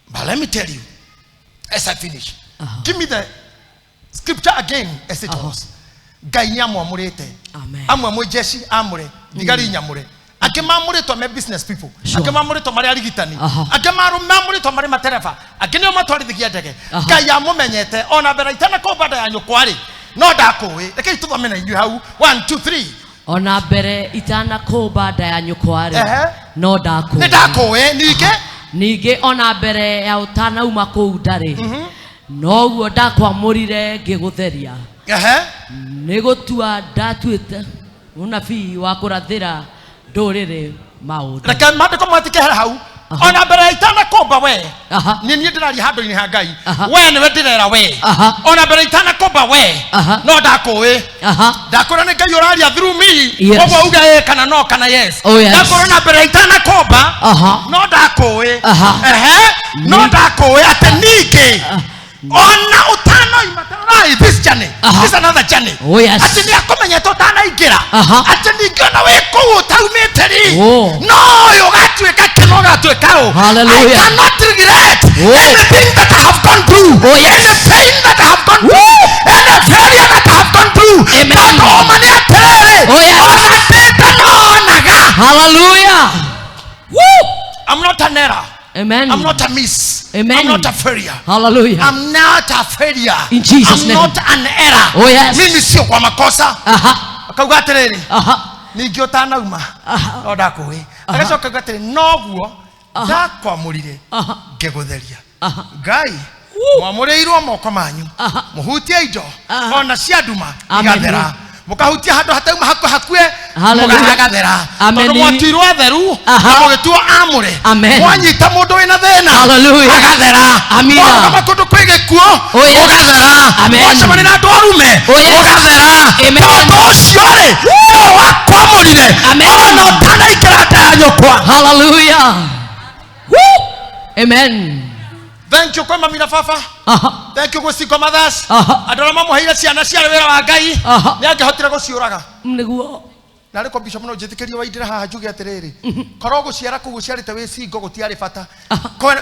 But let me tell you, as I finish, give me the scripture again as it was. Ngai nĩ amwamũrĩte. Amwe mwĩ jeshi amũre, thigari nyamũre. Angĩ mamũrĩtwo me business people. Angĩ mamũrĩtwo marĩ arigitani. Angĩ mamũrĩtwo marĩ matereba. Angĩ nĩo matwarithagia ndege. Ngai amũmenyete ona mbere itanakũmba nda ya nyũkwa rĩ, no ndakũĩ. Rekei tũthome na inyuĩ hau. 1 2 3. Ona mbere itanakũmba nda ya nyũkwa rĩ, no ndakũĩ. Nĩ ndakũĩ ningĩ. Ningĩ ona mbere ya ũtanauma kũu ndarĩ, noguo ndakwamũrire ngĩgũtheria. Nĩ gũtua ndatuĩte mũnabii wa kũrathĩra ndũrĩrĩ maũndũ. Reke maandĩko matikehera hau. Ona mbere itanakũmba we nĩ niĩ ndĩraria handũ-inĩ ha Ngai. We nĩwe ndĩrera we. Ona mbere itanakũmba we no ndakũĩ. Ndakũra nĩ Ngai ũraria through me. Koguo uge ĩ kana no kana yes. Ndakũra na mbere itanakũmba no ndakũĩ. No ndakũĩ atĩ ningĩ ona ũtanoima tarai this journey. This another journey. Atĩ nĩ akũmenyete ũtanaingĩra. Atĩ ningĩ ona wĩ kũu ũtaumĩte rĩ, no ũyũ ũgatuĩka kĩno ũgatuĩka ũ. I cannot regret anything that I have gone through. Any pain that I have gone through. Any failure that I have gone through. Tondũ ũma nĩ atĩrĩrĩ, ũratĩte nonaga. Hallelujah. I'm not an error. Amen. I'm not a miss. Amen. I'm not a failure. Hallelujah. I'm not a failure. In Jesus' I'm name. not an error. Oh yes. Mimi sio kwa makosa. Akauga atĩrĩrĩ, ningĩ ũtanauma no ndakũĩ. Agacoka akauga atĩrĩ, noguo ndakwamũrire ngĩgũtheria. Ngai mwamũrĩirwo moko manyu mũhutie indo ona cia nduma igathera. Mũkahutia handũ hatauma hakue mũgahagathera. Tondũ mwatuirwo atheru na mũgĩtuo amũre. Mwanyita mũndũ wĩna thĩna agathera. Mwarũgama kũndũ kwĩ gĩkuũ ũgathera. Mwacemania na andũ arume ũgathera. Tondũ ũcio rĩ nĩwe wakwamũrire ona ũtanaingĩra nda ya nyũkwa. Hallelujah. Amen. Thank you kwĩ mami na baba. Thank you gwĩ single mothers. Andũ arĩa mamũheire ciana ciarĩ wĩra wa Ngai nĩ angĩhotire gũciũraga. Nĩguo. Na rĩko bishop no njĩtĩkĩrie waindĩra haha njuge atĩrĩrĩ, korwo gũciara kũu ũciarĩte wĩ single gũtiarĩ bata.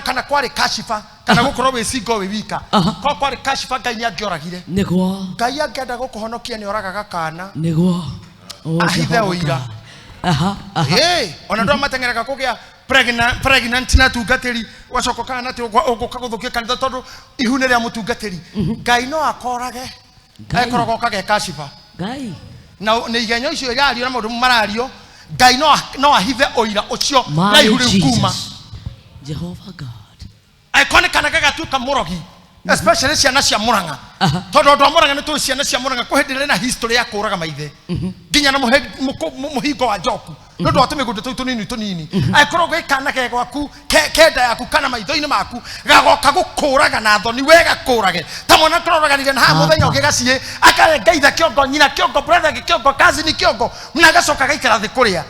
Kana kwarĩ kashifa, kana gũkorwo wĩ single wĩ wika. Korwo kwarĩ kashifa Ngai nĩ angĩoragire. Nĩguo. Ngai angĩenda gũkũhonokia nĩ oragaga kana. Nĩguo. Oh, Ahithe Jehovah ũira. God. Aha, aha. Ĩĩ, ona andũ arĩa mateng'eraga kũgĩa pregnant na tungatĩri ũgacoka ũkahana atĩ ũgũka gũthũkia kanitha tondũ ihu nĩ rĩa mũtungatĩri. Ngai no akorage. Ngai. Agĩkoragwo ũkagĩa kashifa. Ngai. Na nĩ igenyo icio irario na maũndũ marario, Ngai no ahithe ũira ũcio na My ihu rĩu kuma. Jesus. Jehovah God. Angĩkorwo nĩ kana gagatuĩka mũrogi, especially ciana cia Mũrang'a. Aha. Tondũ andũ a Mũrang'a nĩ tũĩ ciana cia Mũrang'a kwĩ hĩndĩ ĩrĩa na history ya kũraga maithe. Nginya na mũhingo wa njoku. Nĩ ũndũ wa tũmĩgũnda tũu tũnini tũnini. Angĩkorwo gwĩ kana ke gwaku, kenda yaku kana maitho-inĩ maku, gagoka gũkũraga na thoni, we gakũrage. Ta mwana tũroraganire na haha mũthenya ũngĩ gaciĩ, akarenga ithe kĩongo, nyina kĩongo, brother kĩongo, cousin kĩongo, na agacoka agaikara thĩ kũrĩa.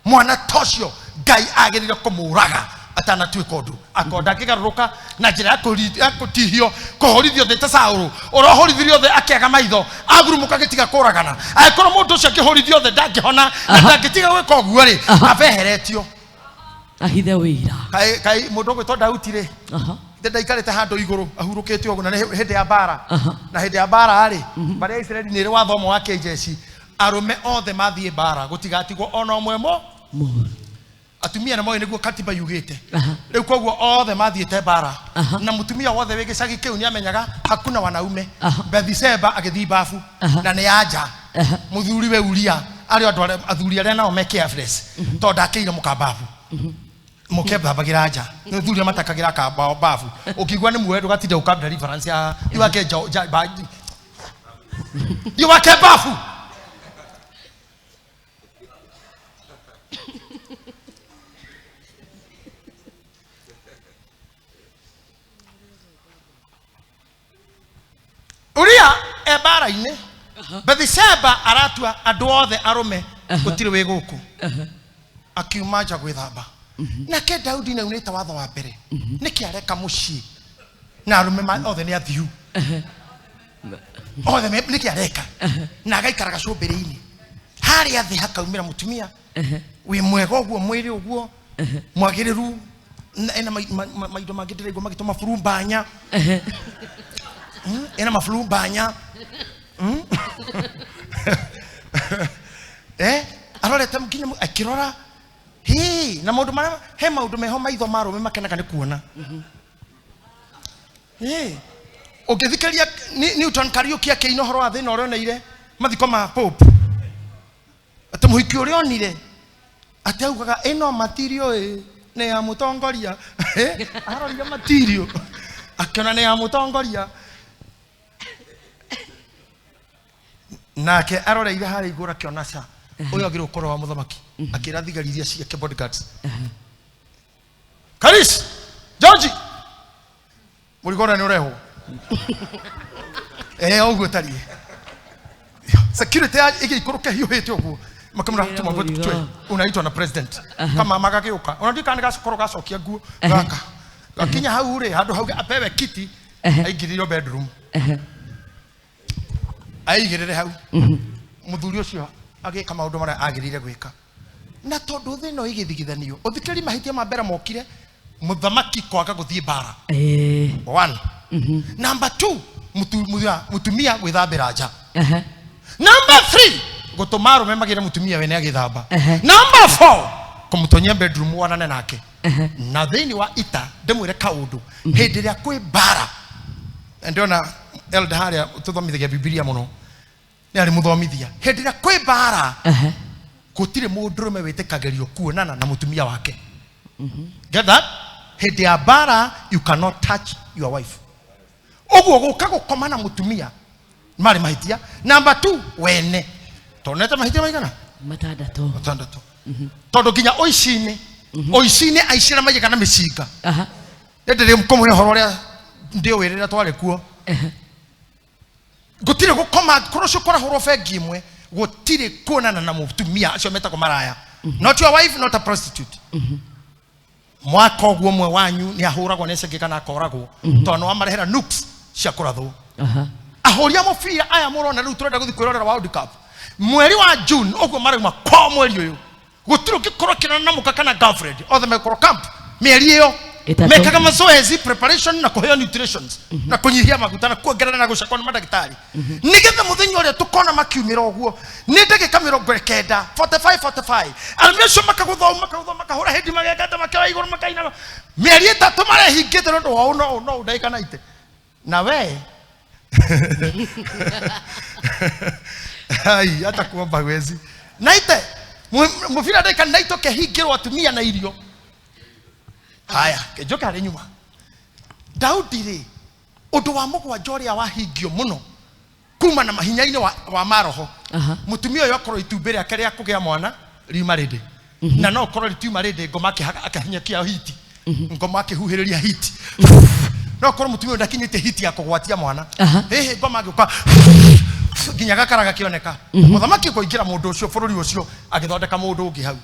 Mwana ta ũcio Ngai agĩrĩire kũmũraga atanatuĩka ũndũ. Akorwo ndangĩgarũrũka na njĩra ya kũtihio, kũhũrithio thĩ ta Saũlũ, ũrĩa ũhũrithirio thĩ akĩaga maitho, agurumũka agĩtiga kũragana. Angĩkorwo mũndũ ũcio angĩhũrithio thĩ ndangĩhona, na ndangĩtiga gwĩka ũguo rĩ, abeheretio. Ahithe wĩira. Kaĩ mũndũ ũgwĩtwo Daudi rĩ, Aha. ndĩ ndaikarĩte handũ igũrũ ahurũkĩte ũguo, na nĩ hĩndĩ ya mbara. Aha. Na hĩndĩ ya mbara rĩ, mbarĩ ya Isiraeli nĩ ĩrĩ watho ũmwe wa kĩnjeci, arũme othe mathiĩ mbara, gũtigatigwo ona ũmwe mo. Mũru. Atumia nĩ moĩ nĩguo katiba yugĩte. Aha. Rĩu koguo othe mathiĩte mbara. Aha. Na mũtumia wothe wĩ gĩcagi kĩu nĩ amenyaga hakuna wanaume. Aha. Bathsheba agĩthiĩ babu Aha. na nĩ anja. Aha. Mũthuri we Uria arĩ andũ arĩa athuri arĩa nao me careless tondũ ndakĩire mũka babu. Mũke thambagĩra nja. Nĩ athuri arĩa matakagĩra ka babu. Ũkĩigua nĩ muoe ndũgatinda ũka deliverance ya thiĩ wake nja, nja, ba-, thiĩ wake babu. Uria e mbara-inĩ. Bathsheba aratua andũ othe arũme gũtirĩ wĩ gũkũ. Akiuma nja gwĩthamba. Nake Daudi nĩaunĩte watho wa mbere. Nĩkĩ areka mũciĩ na arũme othe nĩ athiu. Othe nĩkĩ areka? Na agaikara gacũmbĩrĩ-inĩ. Harĩa thĩ hakaumĩra mũtumia wĩ mwega ũguo, mwĩrĩ ũguo, mwagĩrĩru, ena maindo mangĩ ndĩraigua magĩtwo maburumbanya. Ena maburumbanya. Arorete nginya akĩrora. Hĩ, na maũndũ marĩa, he maũndũ meho maitho ma arũme makenaga nĩ kuona. Hĩ, ũngĩthikĩrĩria Newton Kariuki akĩina ũhoro wa thĩna ũrĩa oneire mathiko ma Pope, atĩ mũhiki ũrĩa onire atĩ augaga ĩno matirio ĩ nĩ ya mũtongoria. Arorire matirio akĩona nĩ ya mũtongoria, nake aroreire harĩa igũrũ akĩona ca ũyũ agĩrĩirwo gũkorwo wa mũthamaki, akĩra thigari iria ciake bodyguards, Karis George, mũrigo ũrĩa nĩ ũrehwo. Ũguo ĩtariĩ. Security ya ĩgĩikũrũke hiũhĩte ũguo. Makamwĩra, Ĩra Tuma vote mũrigo. twe. Unaitwa na president. Kama magagĩũka. Ona ndiũĩ kana nĩ gakorwo gacokia nguo. Gaka. Gakinya hau rĩ, handũ hau apewe kiti, aingĩrĩrio bedroom. Aigĩrĩre hau. Mũthuri ũcio agĩka maũndũ marĩa agĩrĩire gwĩka. Na tondũ thĩ ĩno ĩgĩthigithanio, ũthikĩrĩrie mahĩtia ma mbere mokire, mũthamaki kwaga gũthiĩ mbara. One. Number 2, mũtumia gwĩthambĩra nja. Number 3, gũtũma arũme magĩre mũtumia wene agĩthamba. Number 4, kũmũtonyia bedroom wonane nake. Na thĩinĩ wa ita ndĩmwĩre kaũndũ, hĩndĩ ĩrĩa kwĩ mbara, ndĩrona elder harĩa tũthomithagia Bibilia mũno, nĩ arĩ mũthomithia. Hĩndĩ ĩrĩa kwĩ mbara, gũtirĩ mũndũrũme wĩtĩkagĩrio kuonana na mũtumia wake. Get that? Hĩndĩ ya mbara, you cannot touch your wife. Ũguo gũka gũkoma na mũtumia marĩ mahĩtia. Number 2, wene. Tonete mahĩtia maigana? Matandatũ. Matandatũ. Tondũ nginya ũici-inĩ, ũici-inĩ aici arĩa maiyaga na mĩcinga. Nĩ ndĩrĩ kũmũhe ũhoro ũrĩa ndĩũĩ rĩrĩa twarĩ kuo. Gũtirĩ gũkoma, kũrĩa ũcio kũrahũrwo bengi ĩmwe, gũtirĩ kuonana na mũtumia acio metagwo maraya. Not your wife, not a prostitute. Mwaka ũguo ũmwe wanyu nĩ ahũragwo nĩ acio kana akoragwo, tondũ nĩ wamarehera nukes cia kũrathwo. Ahũri a mũbira aya mũrona rĩu tũrenda gũthiĩ kwĩrorera World Cup. Mweri wa June ũguo marauma kwao mweri ũyũ gũtirĩ ũngĩkorwo kĩrana na mũka kana girlfriend othe mekorwo camp mĩeri ĩyo. Ĩtatũ. Mekaga mazoezi, preparation na kũheo nutritions na kũnyihia maguta na kuongerera na gũcekwo nĩ mandagĩtarĩ nĩgetha mũthenya ũrĩa tũkona makiumĩra ũguo nĩ ndagĩka 90, 45 45, arũme acio makagũthwo makagũthwo makahũra hĩndĩ magekata makĩoya igũrũ makainama mĩeri 3 marehingĩte nĩ ũndũ wa ũũ no ũũ no ũũ ndagĩka 90 na we ai hata kuomba wezi naite mũbira ndagĩka 90 ũkehingĩrwo atumia na irio. Haya, njoke harĩ nyuma. Daudi rĩ, ũndũ wa mũgwanja ũrĩa wahingio mũno kuma na mahinya-inĩ wa maroho. Aha. Mũtumia ũyũ akorwo itumbĩ rĩake rĩa kũgĩa mwana riuma rĩndĩ. Na no korwo rĩtiuma rĩndĩ, ngoma akĩhinyakia hiti. Ngoma akĩhuhĩrĩria hiti. No korwo mũtumia ũyũ ndakinyĩtie hiti ya kũgwatia mwana. Aha. Hĩhĩ ngoma agĩũka nginya gakara gakĩoneka. Mũthamaki kũingĩra mũndũ ũcio bũrũri ũcio agĩthondeka mũndũ ũngĩ hau.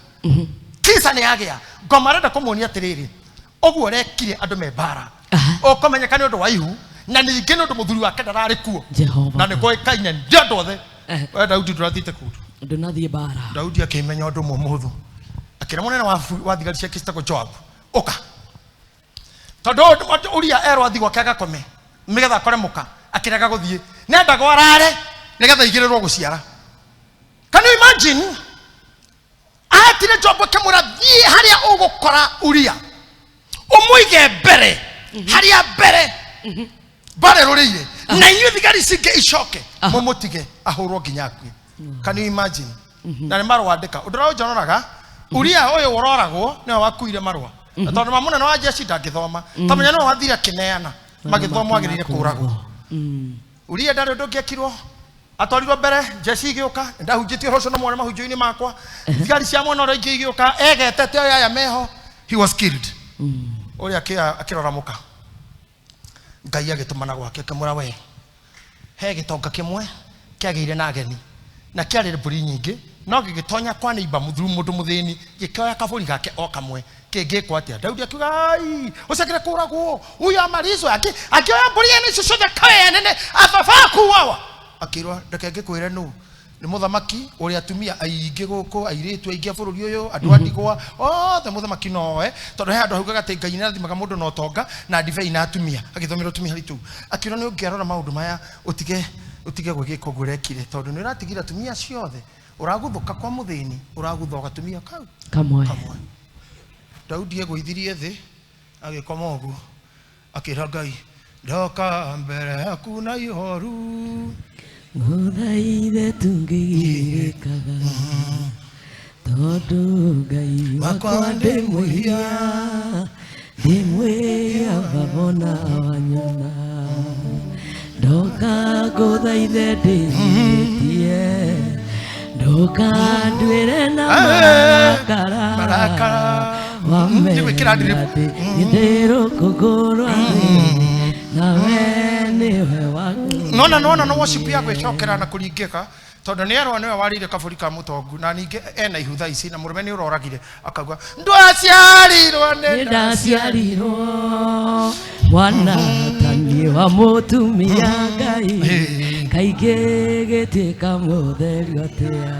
Kisa nĩ agĩa ngoma arenda kũmuonia atĩrĩrĩ ũguo ũrekire andũ me mbara. Aha. Ũkũmenyeka nĩ ũndũ wa ihu na ningĩ nĩ ũndũ mũthuri wake ndararĩ kuo. Jehova. Na nĩ kũĩkaine nĩ andũ othe. Eh. We Daudi ndũrathiĩte kũndũ. Ndũnathiĩ mbara. Daudi akĩmenya ũndũ ũmwe mũhũthũ. Akĩra mũnene wa thigari ciake citagwo Joab, ũka. Tondũ Uria erwo athiĩ gwake agakome nĩgetha akore mũka, akĩrega gũthiĩ. Nĩendagwo arare nĩgetha aigĩrĩrwo gũciara. Can you imagine? Atire Joab akĩmwĩra thiĩ harĩa ũgũkora Uria ũmũige mbere harĩa mbere mbara ĩrũrĩire na inyuĩ thigari cingĩ icoke mũmũtige ahũrwo nginya akue. Can you imagine? Na nĩ marũa andĩka ũndũ ũrĩa ũnjonoraga Uria ũyũ ũroragwo nĩwe wakuire marũa. Na tondũ ma mũnene wa jeshi ndangĩthoma tamenya nĩwe wathire akĩneana magĩthomwo agĩrĩire kũragwo. Uria ndarĩ ũndũ ũngĩekirwo atwarirwo mbere jeshi igĩũka ndahunjĩtie ũhoro ũcio no mwone mahunjio-inĩ makwa thigari cia mwena ũrĩa ingĩ igĩũka egetete oya aya meho he was killed. Ũrĩa akĩrora mũka Ngai agĩtũmana gwake akĩmwĩra we he gĩtonga kĩmwe kĩagĩire na ageni na kĩarĩ mbũri nyingĩ no gĩgĩtonya kwa neighbor mũthuru mũndũ mũthĩni gĩkĩoya kabũri gake o kamwe kĩngĩkwo atĩa. Daudi akiuga ai ũcakire kũragwo huyu amalizwe akĩoya mbũri ene icio ciothe kae nene ababa kuwawa. Akĩrwo reke ngĩkwĩre nũ nĩ mũthamaki ũrĩa atumia aingĩ gũkũ airĩtu aingĩ a bũrũri ũyũ andũ a ndigwa othe mũthamaki noe tondũ he handũ haugaga atĩ Ngai nĩarathimaga mũndũ na ũtonga na ndibei na atumia agĩthomera ũtumia haritũ. Akĩrwo nĩ ũngĩarora maũndũ maya ũtige gwĩka ũguo ũrekire tondũ nĩ ũratigire atumia acio othe ũraguthũka kwa mũthĩni ũragutha gatumia kau Kamwe. kamwe. Daudi egũithirie thĩ agĩkoma ũguo akĩra Ngai ndoka mbere yaku na ihoru Ngũthaithe tũngĩgirĩkaga tondũ Ngai wakwa ndĩ mwĩhia ndĩ mwĩhia baba ona wanyona ndoka ngũthaithe ndĩnyihĩtie ndoka nduĩre na marakara Marakara. wamenya Nĩgwĩkĩra ndiribũ. atĩ ndĩ rũkũngũ rwa thĩ nawe nĩwe waku. Nona nona no worship ya gwĩcokera na kũringĩka tondũ nĩ erwo nĩwe warĩire kabũri ka mũtongu na ningĩ ena ihu thaa ici na mũrũme nĩ ũroragire akauga ndwaciarirwo nĩ Nĩndaciarirwo mwana taniĩ wa mũtumia Ngai kaingĩ gĩtuĩka mũtheru atĩa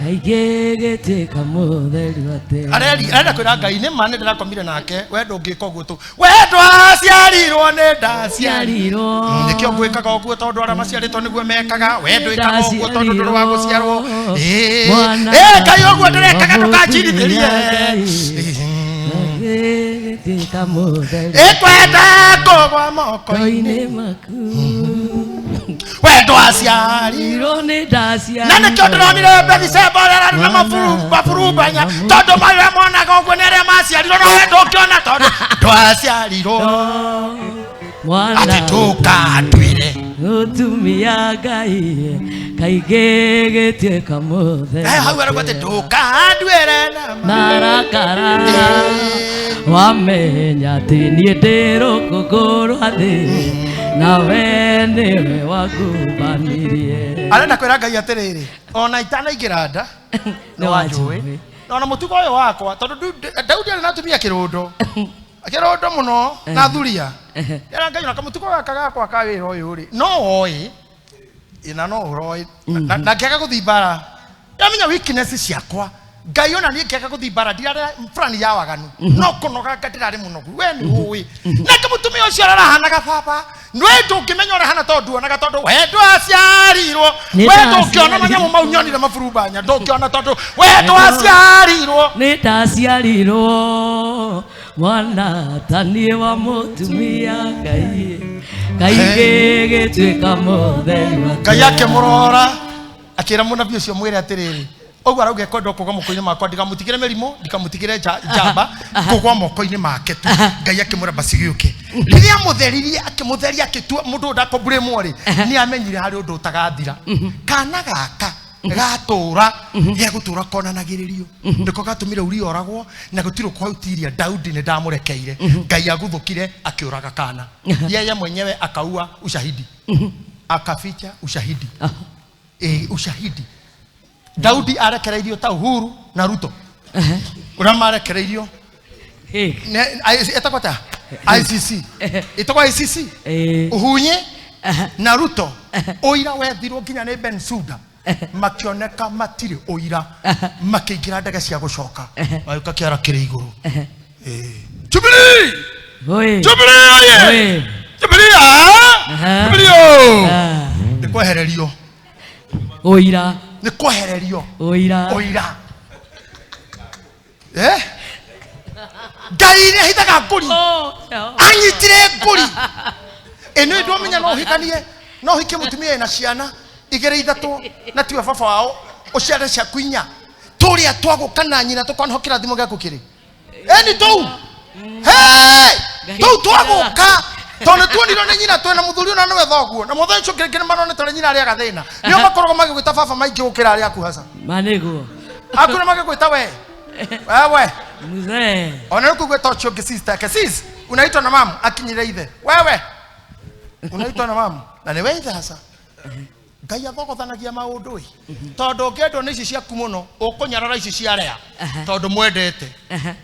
kaingĩ gĩtuĩka mũtheru atĩa. Arenda kwĩra Ngai nĩ ma nĩ ndĩrakomire nake we ndũngĩka ũguo tũ we ndwaciarirwo nĩ ndaciarirwo. Ciarirwo Nĩkĩo ngwĩkaga ũguo tondũ arĩa maciarĩtwo nĩguo mekaga we ndwĩkaga ũguo tondũ ndũrĩ wa gũciarwo. Mwana Ngai ũguo ndĩrekaga ndũkanjirithĩrie. Gĩtuĩka mũtheru Ĩkwenda kũgwa moko-inĩ koinĩ maku we ndwaciarirwo. Irwo nĩ ndaciarirwo. Na nĩkĩo ndĩronire Bethiseba ũrĩa ararĩ na maburumbanya tondũ marĩa monaga ũguo nĩ arĩa maciarirwo no we ndũngĩona tondũ ndwaciarirwo. Mwana Atĩ ndũkanduĩre mũtumia Ngai kaingĩ gĩtuĩka mũtheru hau arauga atĩ ndũkanduĩre na marakara wamenya atĩ niĩ ndĩ rũkũngũ rwa thĩ nawe nĩwe wangumbanirie. Arenda kwĩra Ngai atĩrĩrĩ ona itanaingĩra nda nĩ wanjũĩ na ona mũtugo ũyũ wakwa tondũ Daudi arĩ na atumia kĩrũndo kĩrũndo mũno na thuria era Ngai ona kamũtugo gaka gakwa ka wĩra ũyũ rĩ no woĩ Ina no ũhoro na ngĩaga gũthiĩ mbara ndamenya weakness ciakwa Ngai ona niĩ ngĩaga gũthiĩ mbara ndirarĩ fulani ya waganu no kũnoga nga ndĩrarĩ mũnogu we nĩ ũĩ nake mũtumia ũcio arahanaga baba nĩ ndũngĩmenya ũrĩa ahana tondũ nduonaga tondũ we ndwaciarirwo Nĩ we ndũngĩona ndaciarirwo. manyamũ mau nyonire maburumbanya ndũngĩona tondũ we ndwaciarirwo Nĩ ndaciarirwo mwana ta niĩ wa mũtumia Ngai Ngai gĩgĩtuĩka mũtheri wa Ngai akĩmũrora akĩra mũnabii ũcio mwĩre atĩrĩrĩ ũguo arauga ekwenda kũgwa moko-inĩ makwa ndikamũtigĩre mĩrimũ ndikamũtigĩre njamba kũgwa moko-inĩ make tu. Ngai akĩmwĩra basi gĩũke. Rĩrĩa amũtheririe akĩmũtheria akĩtua mũndũ ũyũ ndakũmburĩmwo rĩ nĩ amenyire harĩ ũndũ ũtagathira. Kana gaka gatũra gegũtũra konanagĩrĩrio nĩko gatũmire Uria oragwo na gũtirĩ ũkũhautiria Daudi nĩ ndamũrekeire. Ngai aguthũkire akĩũraga kana yeye mwenyewe akaua ushahidi akaficha ushahidi. Ushahidi Daudi arekereirio ta Uhuru na Ruto uria marekereirio etagwo ta ICC itagwo ICC Uhunye na Ruto ũira wethirwo nginya nĩ Ben Suda makĩoneka matirĩ ũira makĩingĩra ndege cia gũcoka magĩũka kĩara kĩrĩ igũrũ. Jubilee Jubilee oye Jubilee Jubilee o nĩ kwehererio ũira nĩ kwehererio ũira ũira. Ngai nĩ ahithaga ngũri anyitire ngũri ĩno ndwamenya no ũhikanie no ũhikie mũtumia ena ciana igĩrĩ ithatũ na tiwe baba wao ũciare ciaku inya tũrĩa twagũka na nyina tũkona ho kĩrathimo gĩaku kĩrĩ ĩni tũu tũu twagũka tondũ tuonirwo nĩ nyina twĩna mũthuri ũna nĩwe thoguo na mũthenya ũcio kĩrĩkĩrĩ maronete ũrĩa nyina arĩaga thĩna nĩo makoragwo magĩgwĩta baba maingĩ gũkĩra arĩa aku haca manĩguo aku nĩ magĩgwĩta we wewe mzee ona rĩu kũgwĩta ũcio ũngĩ sister yake sis unaitwa na mamu akinyire ithe wewe unaitwa na mamu na nĩwe ithe haca. Ngai athogothanagia maũndũ ĩ tondũ ũngĩendwo nĩ ici ciaku mũno ũkũnyarara ici cia rea tondũ mwendete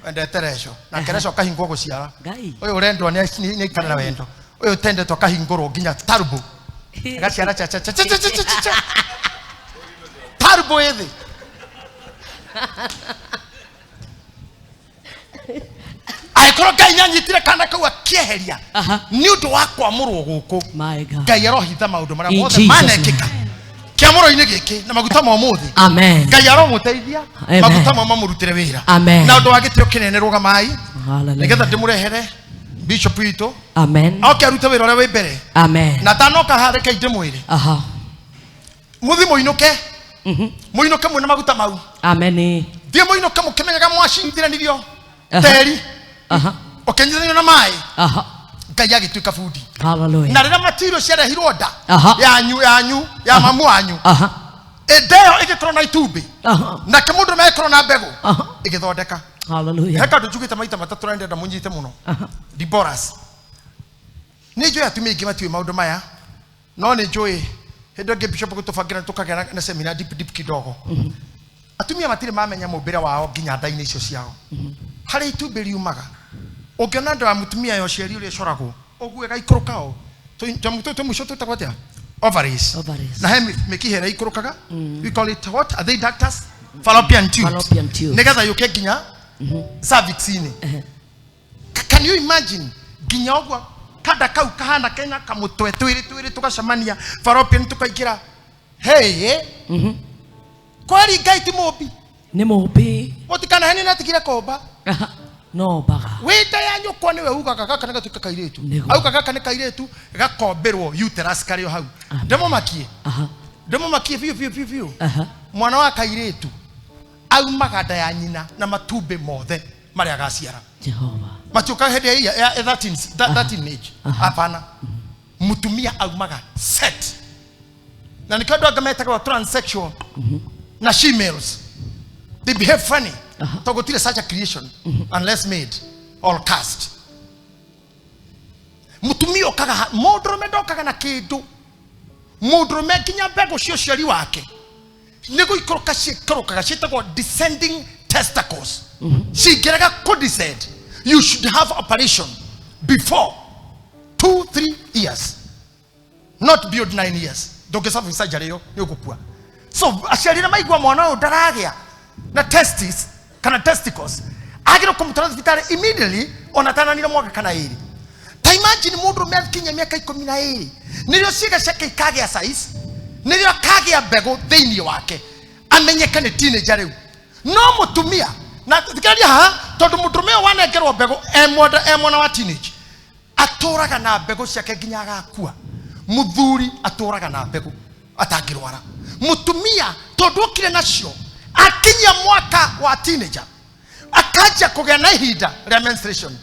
wendete reco nake reco akahingwo gũciara ũyũ ũrendwo nĩ aikare na wendo ũyũ ũtendetwo akahingũrwo nginya tarbo agaciara cha cha cha cha cha cha cha tarbo ĩ thĩ. Angĩkorwo Ngai nĩanyitire kana kau akĩeheria nĩ ũndũ wa kwamũrwo gũkũ Ngai arohitha maũndũ marĩa mothe manekĩka kĩamũro-inĩ gĩkĩ na maguta ma ũmũthĩ. Amen. Ngai aromũteithia maguta mau mamũrutĩre wĩra. Amen. Na ũndũ wa gĩtĩo kĩnene rũgamai nĩgetha ndĩmũrehere bishop witũ. Amen. Oke arute wĩra ũrĩa wĩ mbere. Amen. Na tanoka haha reke ndĩmwĩre. Mũthi mũinũke mũinũke mwĩna maguta mau. Amen. Thiĩ mũinũke mũkĩmenyaga mwacindithanirio teri ũkĩnyitithanio na maĩ Ngai agĩtuĩka bundi. Hallelujah. Na rĩrĩa material ciarehirwo nda yanyu yanyu ya mamu wanyu ĩnda ĩyo ĩgĩkorwo na itumbĩ nake mũndũ ĩkorwo na mbegũ ĩgĩthondeka. Hallelujah. He kaũndũ njugĩte maita matatũ na ndĩrenda mũnyite mũno. Diboras nĩ njũĩ atumia aingĩ matiũĩ maũndũ maya no nĩ njũĩ hĩndĩ ĩngĩ bishop gũtũbangĩra tũkagĩa na seminar deep deep kidogo. Atumia matirĩ mamenya mũmbĩre wao nginya nda-inĩ icio ciao harĩ itumbĩ riumaga ũngĩona nda ya mũtumia ya ũciari ũrĩa ĩcoragwo ũguo ĩgaikũrũka o tũmũico twĩtagwo atĩa ovaries na he mĩkiha ĩrĩa ĩikũrũkaga we call it what are they ductus fallopian tubes nĩgetha yũke nginya cervix-inĩ. Can you imagine nginya ũguo kanda kau kahana kena kamũtwe twĩrĩ twĩrĩ tũgacemania fallopian tũkaingĩra hey kweri Ngai ti mũmbi nĩ mũmbi mũtikanahenie nĩ atigire kũmba no mbaga wĩnda ya nyũkwa nĩwe ugaga gaka nĩ gatuĩka kairĩtu auga gaka nĩ kairĩtu gakombĩrwo uterus karĩ o hau ndĩmũmakie ndĩmũmakie biũ biũ biũ biũ mwana wa kairĩtu aumaga nda ya nyina na matumbĩ mothe marĩa agaciara Jehova matiũkaga hĩndĩ ya 13 age hapana mũtumia aumaga set na nĩkĩo andũ angĩ metagwo transsexual na she-males they behave funny tondũ gũtirĩ such a creation unless made or cast. Mũtumia okaga mũndũrũme ndokaga na kĩndũ mũndũrũme nginya mbegũ cia ũciari wake nĩ gũikũrũka ciikũrũkaga ciĩtagwo descending testicles cingĩrega kũ descend you should have operation before 2-3 years not beyond 9 years. Ndũngĩ survive surgery ĩyo, nĩ ũgũkua. So aciari arĩa maigua mwana ũyũ ndaragĩa na testis kana testicles, agĩrĩirwo kũmũtwara thibitarĩ immediately, ona atananire mwaka kana ĩrĩ. Ta imagine mũndũrũme akinyia mĩaka 12, nĩrĩo ciĩga ciake ikagĩa size, nĩrĩo akagĩa mbegũ thĩinĩ wake, amenyeke nĩ teenager rĩu. No mũtumia na thikĩrĩria haha, tondũ mũndũrũme ũyũ wanengerwo mbegũ e mwana, e mwana wa teenage, atũraga na mbegũ ciake nginya agakua. Mũthuri atũraga na mbegũ atangĩrwara. Mũtumia tondũ okire nacio akinyia mwaka wa teenager, akanjia kũgĩa na ihinda rĩa menstruation,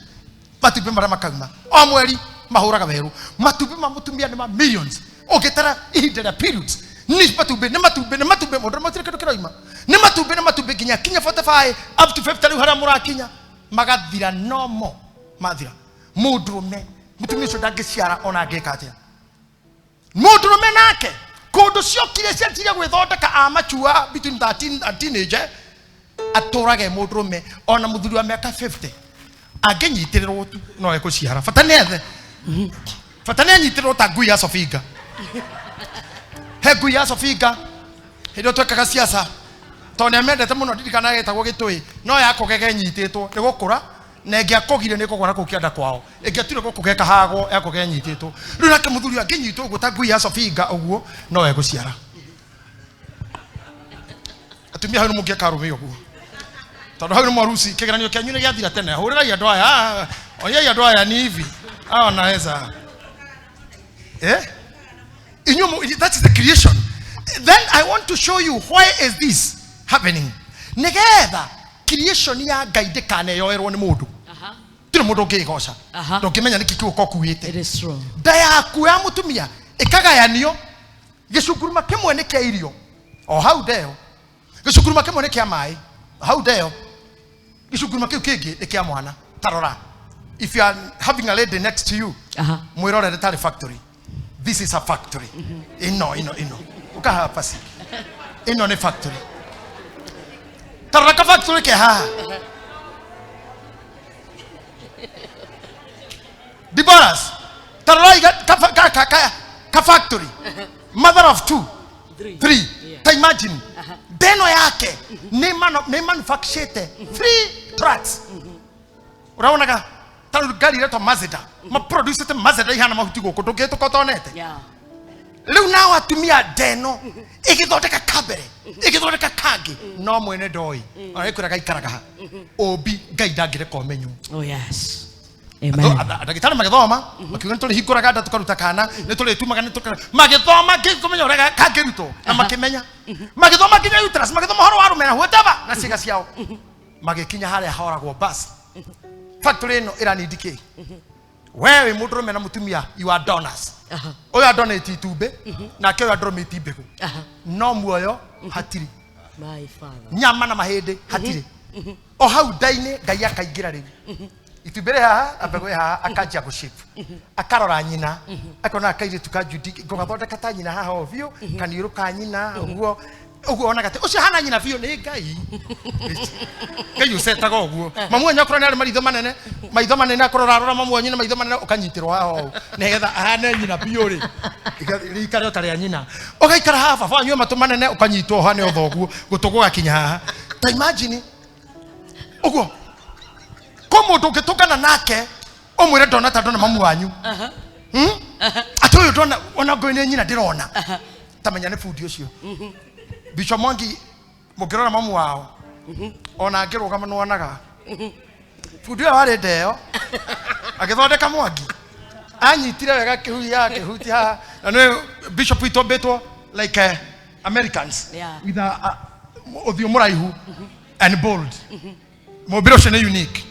matumbĩ marĩa makauma o mweri mahũraga werũ. Matumbĩ ma mũtumia nĩ ma millions, ũngĩtara ihinda rĩa periods nĩ matumbĩ, nĩ matumbĩ, nĩ matumbĩ. Mũndũ matirĩ kĩndũ kĩroima, nĩ matumbĩ, nĩ matumbĩ nginya kinya 45 up to 50. Rĩu harĩa mũrakinya magathira, nomo mathira. Mũndũrũme, mũtumia ũcio ndangĩciara ona angĩka atĩa. Mũndũrũme nake kũndũ ciokire cianjirie gwĩthondeka amachua between 13 and teenage, atũrage mũndũrũme ona mũthuri wa mĩaka 50 angĩnyitĩrĩrwo tu no ekũciara. Bata nĩ ethe, bata nĩ anyitĩrĩrwo ta ngui ya Sofinga. He ngui ya Sofinga hĩndĩ ĩyo twekaga ciaca, tondũ nĩ amendete mũno, ndirikana getagwo gĩtũĩ, no yakũgega ĩnyitĩtwo nĩ gũkũra, na ĩngĩakũgire nĩ ĩkũgwa na kũu kĩanda kwao, ĩngĩature gũkũ gekahagwo, yakũgega ĩnyitĩtwo. Rĩu nake mũthuri angĩnyitwo ũguo ta ngui ya Sofinga ũguo, no egũciara. Atumia hau nĩ mũngĩeka arũme ũguo, tondũ hau nĩ mwaruci kĩgeranio kĩanyu nĩ gĩathira tene. Hũrĩrai andũ aya, oniai andũ aya ni hivi hawa wanaweza, eh? Inyuĩ that is the creation. Then I want to show you why is this happening, nĩgetha creation ya Ngai ndĩkaneyoerwo nĩ mũndũ. Tirĩ mũndũ ũngĩĩgoca. Ndũngĩmenya nĩkĩ kĩu ũka ũkuĩte. It is true. Nda yaku ya mũtumia ĩkagayanio, gĩcunguruma kĩmwe nĩ kĩa irio o hau ndeo, gĩcunguruma kĩmwe nĩ kĩa maĩ hau ndeo, gĩcunguruma kĩu kĩngĩ nĩ kĩa mwana. Tarora, if you are having a lady next to you, mwĩrorere tarĩ factory. This is a factory. Ĩno ĩno ĩno ũkahaha pasi ĩno nĩ factory. Tarora ka factory ke haha. Deborahs, tarora ka, ka, ka, ka, ka factory, mother of two. Three. Three. Yeah. Ta imagine ndeno yake nĩ nĩ manufacturete three trucks. Ũraonaga ta rĩu ngari iretwo Mazda, maproducete Mazda ihana mahuti gũkũ, ndũngĩhĩtũka ũtonete. Rĩu nao atumia ndeno ĩgĩthondeka kambere, ĩgĩthondeka kangĩ, no mwene ndoĩ ona ĩkwĩra gaikaraga ha ũmbi. Ngai ndangĩreka ũmenywo. Oh yes. Amen. Ndagĩtarĩ magĩthoma makiuga nĩ tũrĩhingũraga nda tũkaruta kana, nĩ tũrĩtumaga, nĩ tũka magĩthoma kũmenya ũrĩa kangĩrutwo, na makĩmenya, magĩthoma nginya uterus, magĩthoma ũhoro wa rũmena, whatever, na ciĩga ciao, magĩkinya harĩa horagwo bas. Factory ĩno ĩranindi kĩ? We wĩ mũndũrũme na mũtumia, you are donors. Ũyũ adonate itumbĩ, nake ũyũ adonate mbegũ. No muoyo hatirĩ. My father. Nyama na mahĩndĩ hatirĩ. O hau nda-inĩ Ngai akaingĩra rĩu, itumbĩ rĩ haha na mbegũ ĩ haha, akanjia gũshape, akarora nyina, akona kairĩtu ka Judy ngũgathondeka ta nyina haha o biũ, kaniũrũ ka nyina ũguo ũguo, onaga atĩ ũcio hana nyina biũ. Nĩ Ngai, Ngai ũcetaga ũguo. Mamu wanyu akorwo nĩ arĩ maritho manene, maitho manene, akorwo arora mamu wanyu na maitho manene, ũkanyitĩrwo haha ũũ nĩgetha ahane nyina biũ rĩ, rĩikare o ta rĩa nyina. Ũgaikara haha, baba wanyu matũ manene, ũkanyitwo haha nĩ ũthoguo, gũtũ gũgakinya haha. Ta imagine ũguo kũ mũndũ ũngĩtũngana nake ũmwĩre ndona ta ndona mamu wanyu. Atĩ ũyũ ndona ona ngũĩ nĩ nyina ndĩrona. Ta menya nĩ bundi ũcio Bishop Mwangi. Mũngĩrora mamu wao ona angĩrũgama nĩwonaga bundi ũyũ warĩ ndeo agĩthondeka Mwangi, anyitire wega, akĩhuhia, akĩhutia haha. Na nĩ bishop witũ ambĩtwo like Americans with a ũthiũ mũraihu and bold. Mũmbĩre ũcio nĩ unique.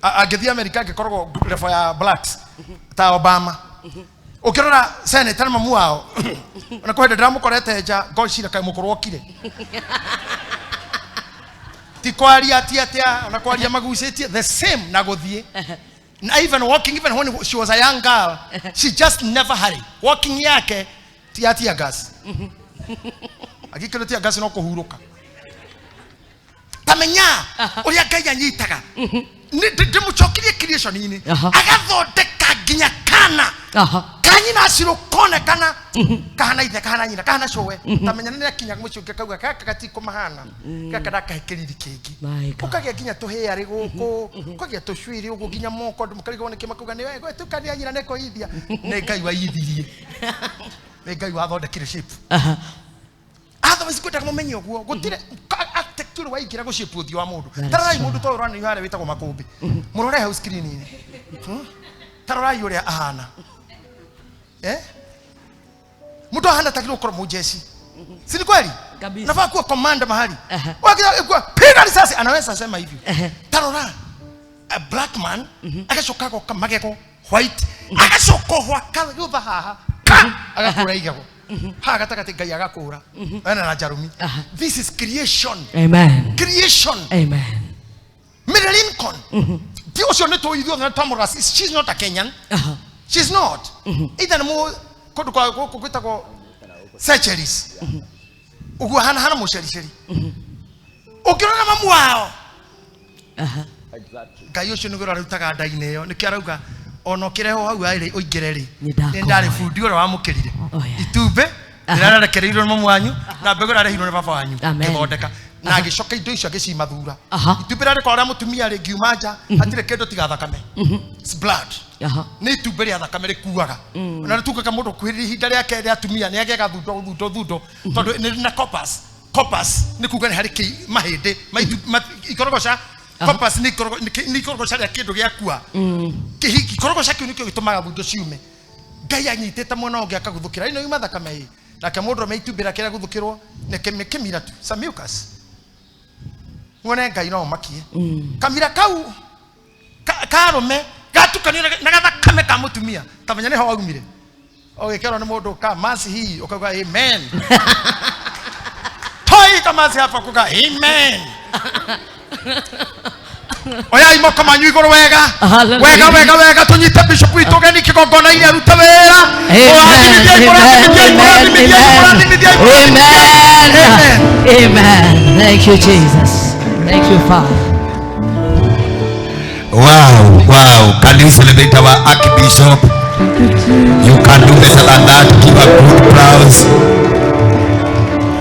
Angĩthiĩ America angĩkoragwo level ya blacks ta Obama. Ũkĩrora senator na mamu wao, ona kwenda ndĩramũkorete nja, ngocira kaĩ mũkũrũ okire ti kwaria ti atĩa, ona kwaria magucĩtie the same na gũthiĩ na even walking. Even when she was a young girl, she just never hurry. Walking yake ti ya tear gas, angĩkĩrwo tear gas no kũhurũka. Tamenya ũrĩa Ngai anyitaga. Ndĩmũcokirie creation-inĩ, agathondeka nginya kana. Ka Kanyina acirå konekana kahana ithe kahana nyina kahana cũwe tamenya nĩ akinya mũciĩ ũngĩ akauga gaka gatikũmahana gaka ndakahe kĩriri kĩngĩ. My God. Ũkagĩa nginya tũhĩa rĩ gũkũ, ũkagĩa tũcuĩrĩ ũguo nginya moko, andũ makarigwo nĩkĩ, makauga nĩ we tukania nyina nĩ kũithia. Nĩ Ngai waithirie, nĩ Ngai wathondekire shape. Otherwise kwendaga mũmenye ũguo gũtirĩ architecture waingĩra gũshape ũthiũ wa mũndũ. That is Tarorai true. mũndũ ta ũyũ ũranĩrio harĩa wĩtagwo Makũmbĩ, mũrore hau screen-inĩ. Tarorai ũrĩa ahana, eh? Mũndũ ahana tagĩrĩirwo gũkorwo mũjeshi, si ni kweli? Kabisa. Nafaa kuwa commander mahali. Aha. Piga risasi anaweza sema hivyo. Aha. Tarora a black man agacoka agoka magego white, agacoka oho akagũtha haha ka agakũra igego haha gatagatĩ, Ngai agakũra ena na njarumi. Aha. This is creation. Amen. Creation. Amen. Mary Lincoln ti ũcio nĩ tũĩ ithuothe na twamũrora, she's not a Kenyan. She's not either. Nĩ mũ kũndũ kwa gũkũ gwĩtagwo Seychelles ũguo hana hana mũcericeri ũngĩrora mamu wao. Ngai ũcio nĩguo ũrarutaga nda-inĩ ĩyo, nĩkĩo arauga ona ũkĩrehwo hau arĩ ũingĩre rĩ. Nĩ ndakũhoya. Nĩ ndarĩ bundi ũrĩa wamũkĩrire. Oh, yeah. Itumbĩ rĩrarekereirio nĩ mamu wanyu na mbegũ ĩrarehirwo nĩ baba wanyu Amen. ngĩthondeka na agĩcoka indo icio agĩcimathura. Aha. Itumbĩ rĩrĩa rĩa mũtumia rĩngiuma nja hatirĩ kĩndũ tiga thakame. It's blood. Nĩ itumbĩ rĩa thakame rĩkuaga na rĩtukaga mũndũ kuhĩrĩria ihinda rĩake rĩa atumia nĩ agĩaga thundo thundo thundo tondũ nĩ na corpus. Corpus nĩ kuga nĩ harĩ mahĩndĩ ikorogoca. Corpus nĩ nĩ ikorogoca rĩa kĩndũ gĩakua. Ikorogoca kĩu nĩkĩo gĩtũmaga thundo ciume. Ngai anyitĩte mwena ũngĩ akaguthũkĩra ĩno yuma thakame ĩ nake mũndũ arũme itumbĩ rĩake rĩaguthũkĩrwo nĩ kĩmira tu, some mucus. Muone Ngai no ũmakie kamira kau karũme gatukanio na gathakame ka mũtumia, tamenya nĩho waumire ũgĩkerwo nĩ mũndũ ka masi hii ũkauga amen, toi kamasi hapa kuga amen. Oyai moko manyu igũrũ wega. Hallelujah. Wega wega wega, tũnyite bishop witũ ũgeni kĩgongona-inĩ arute wĩra. Amen. Mũrathimithia, mũrathimithia, mũrathimithia, mũrathimithia, mũrathimithia. Amen. Amen. Thank you, Jesus. Thank you, Father. Wow. Can you celebrate our Archbishop? You can do better than that. Give a good applause.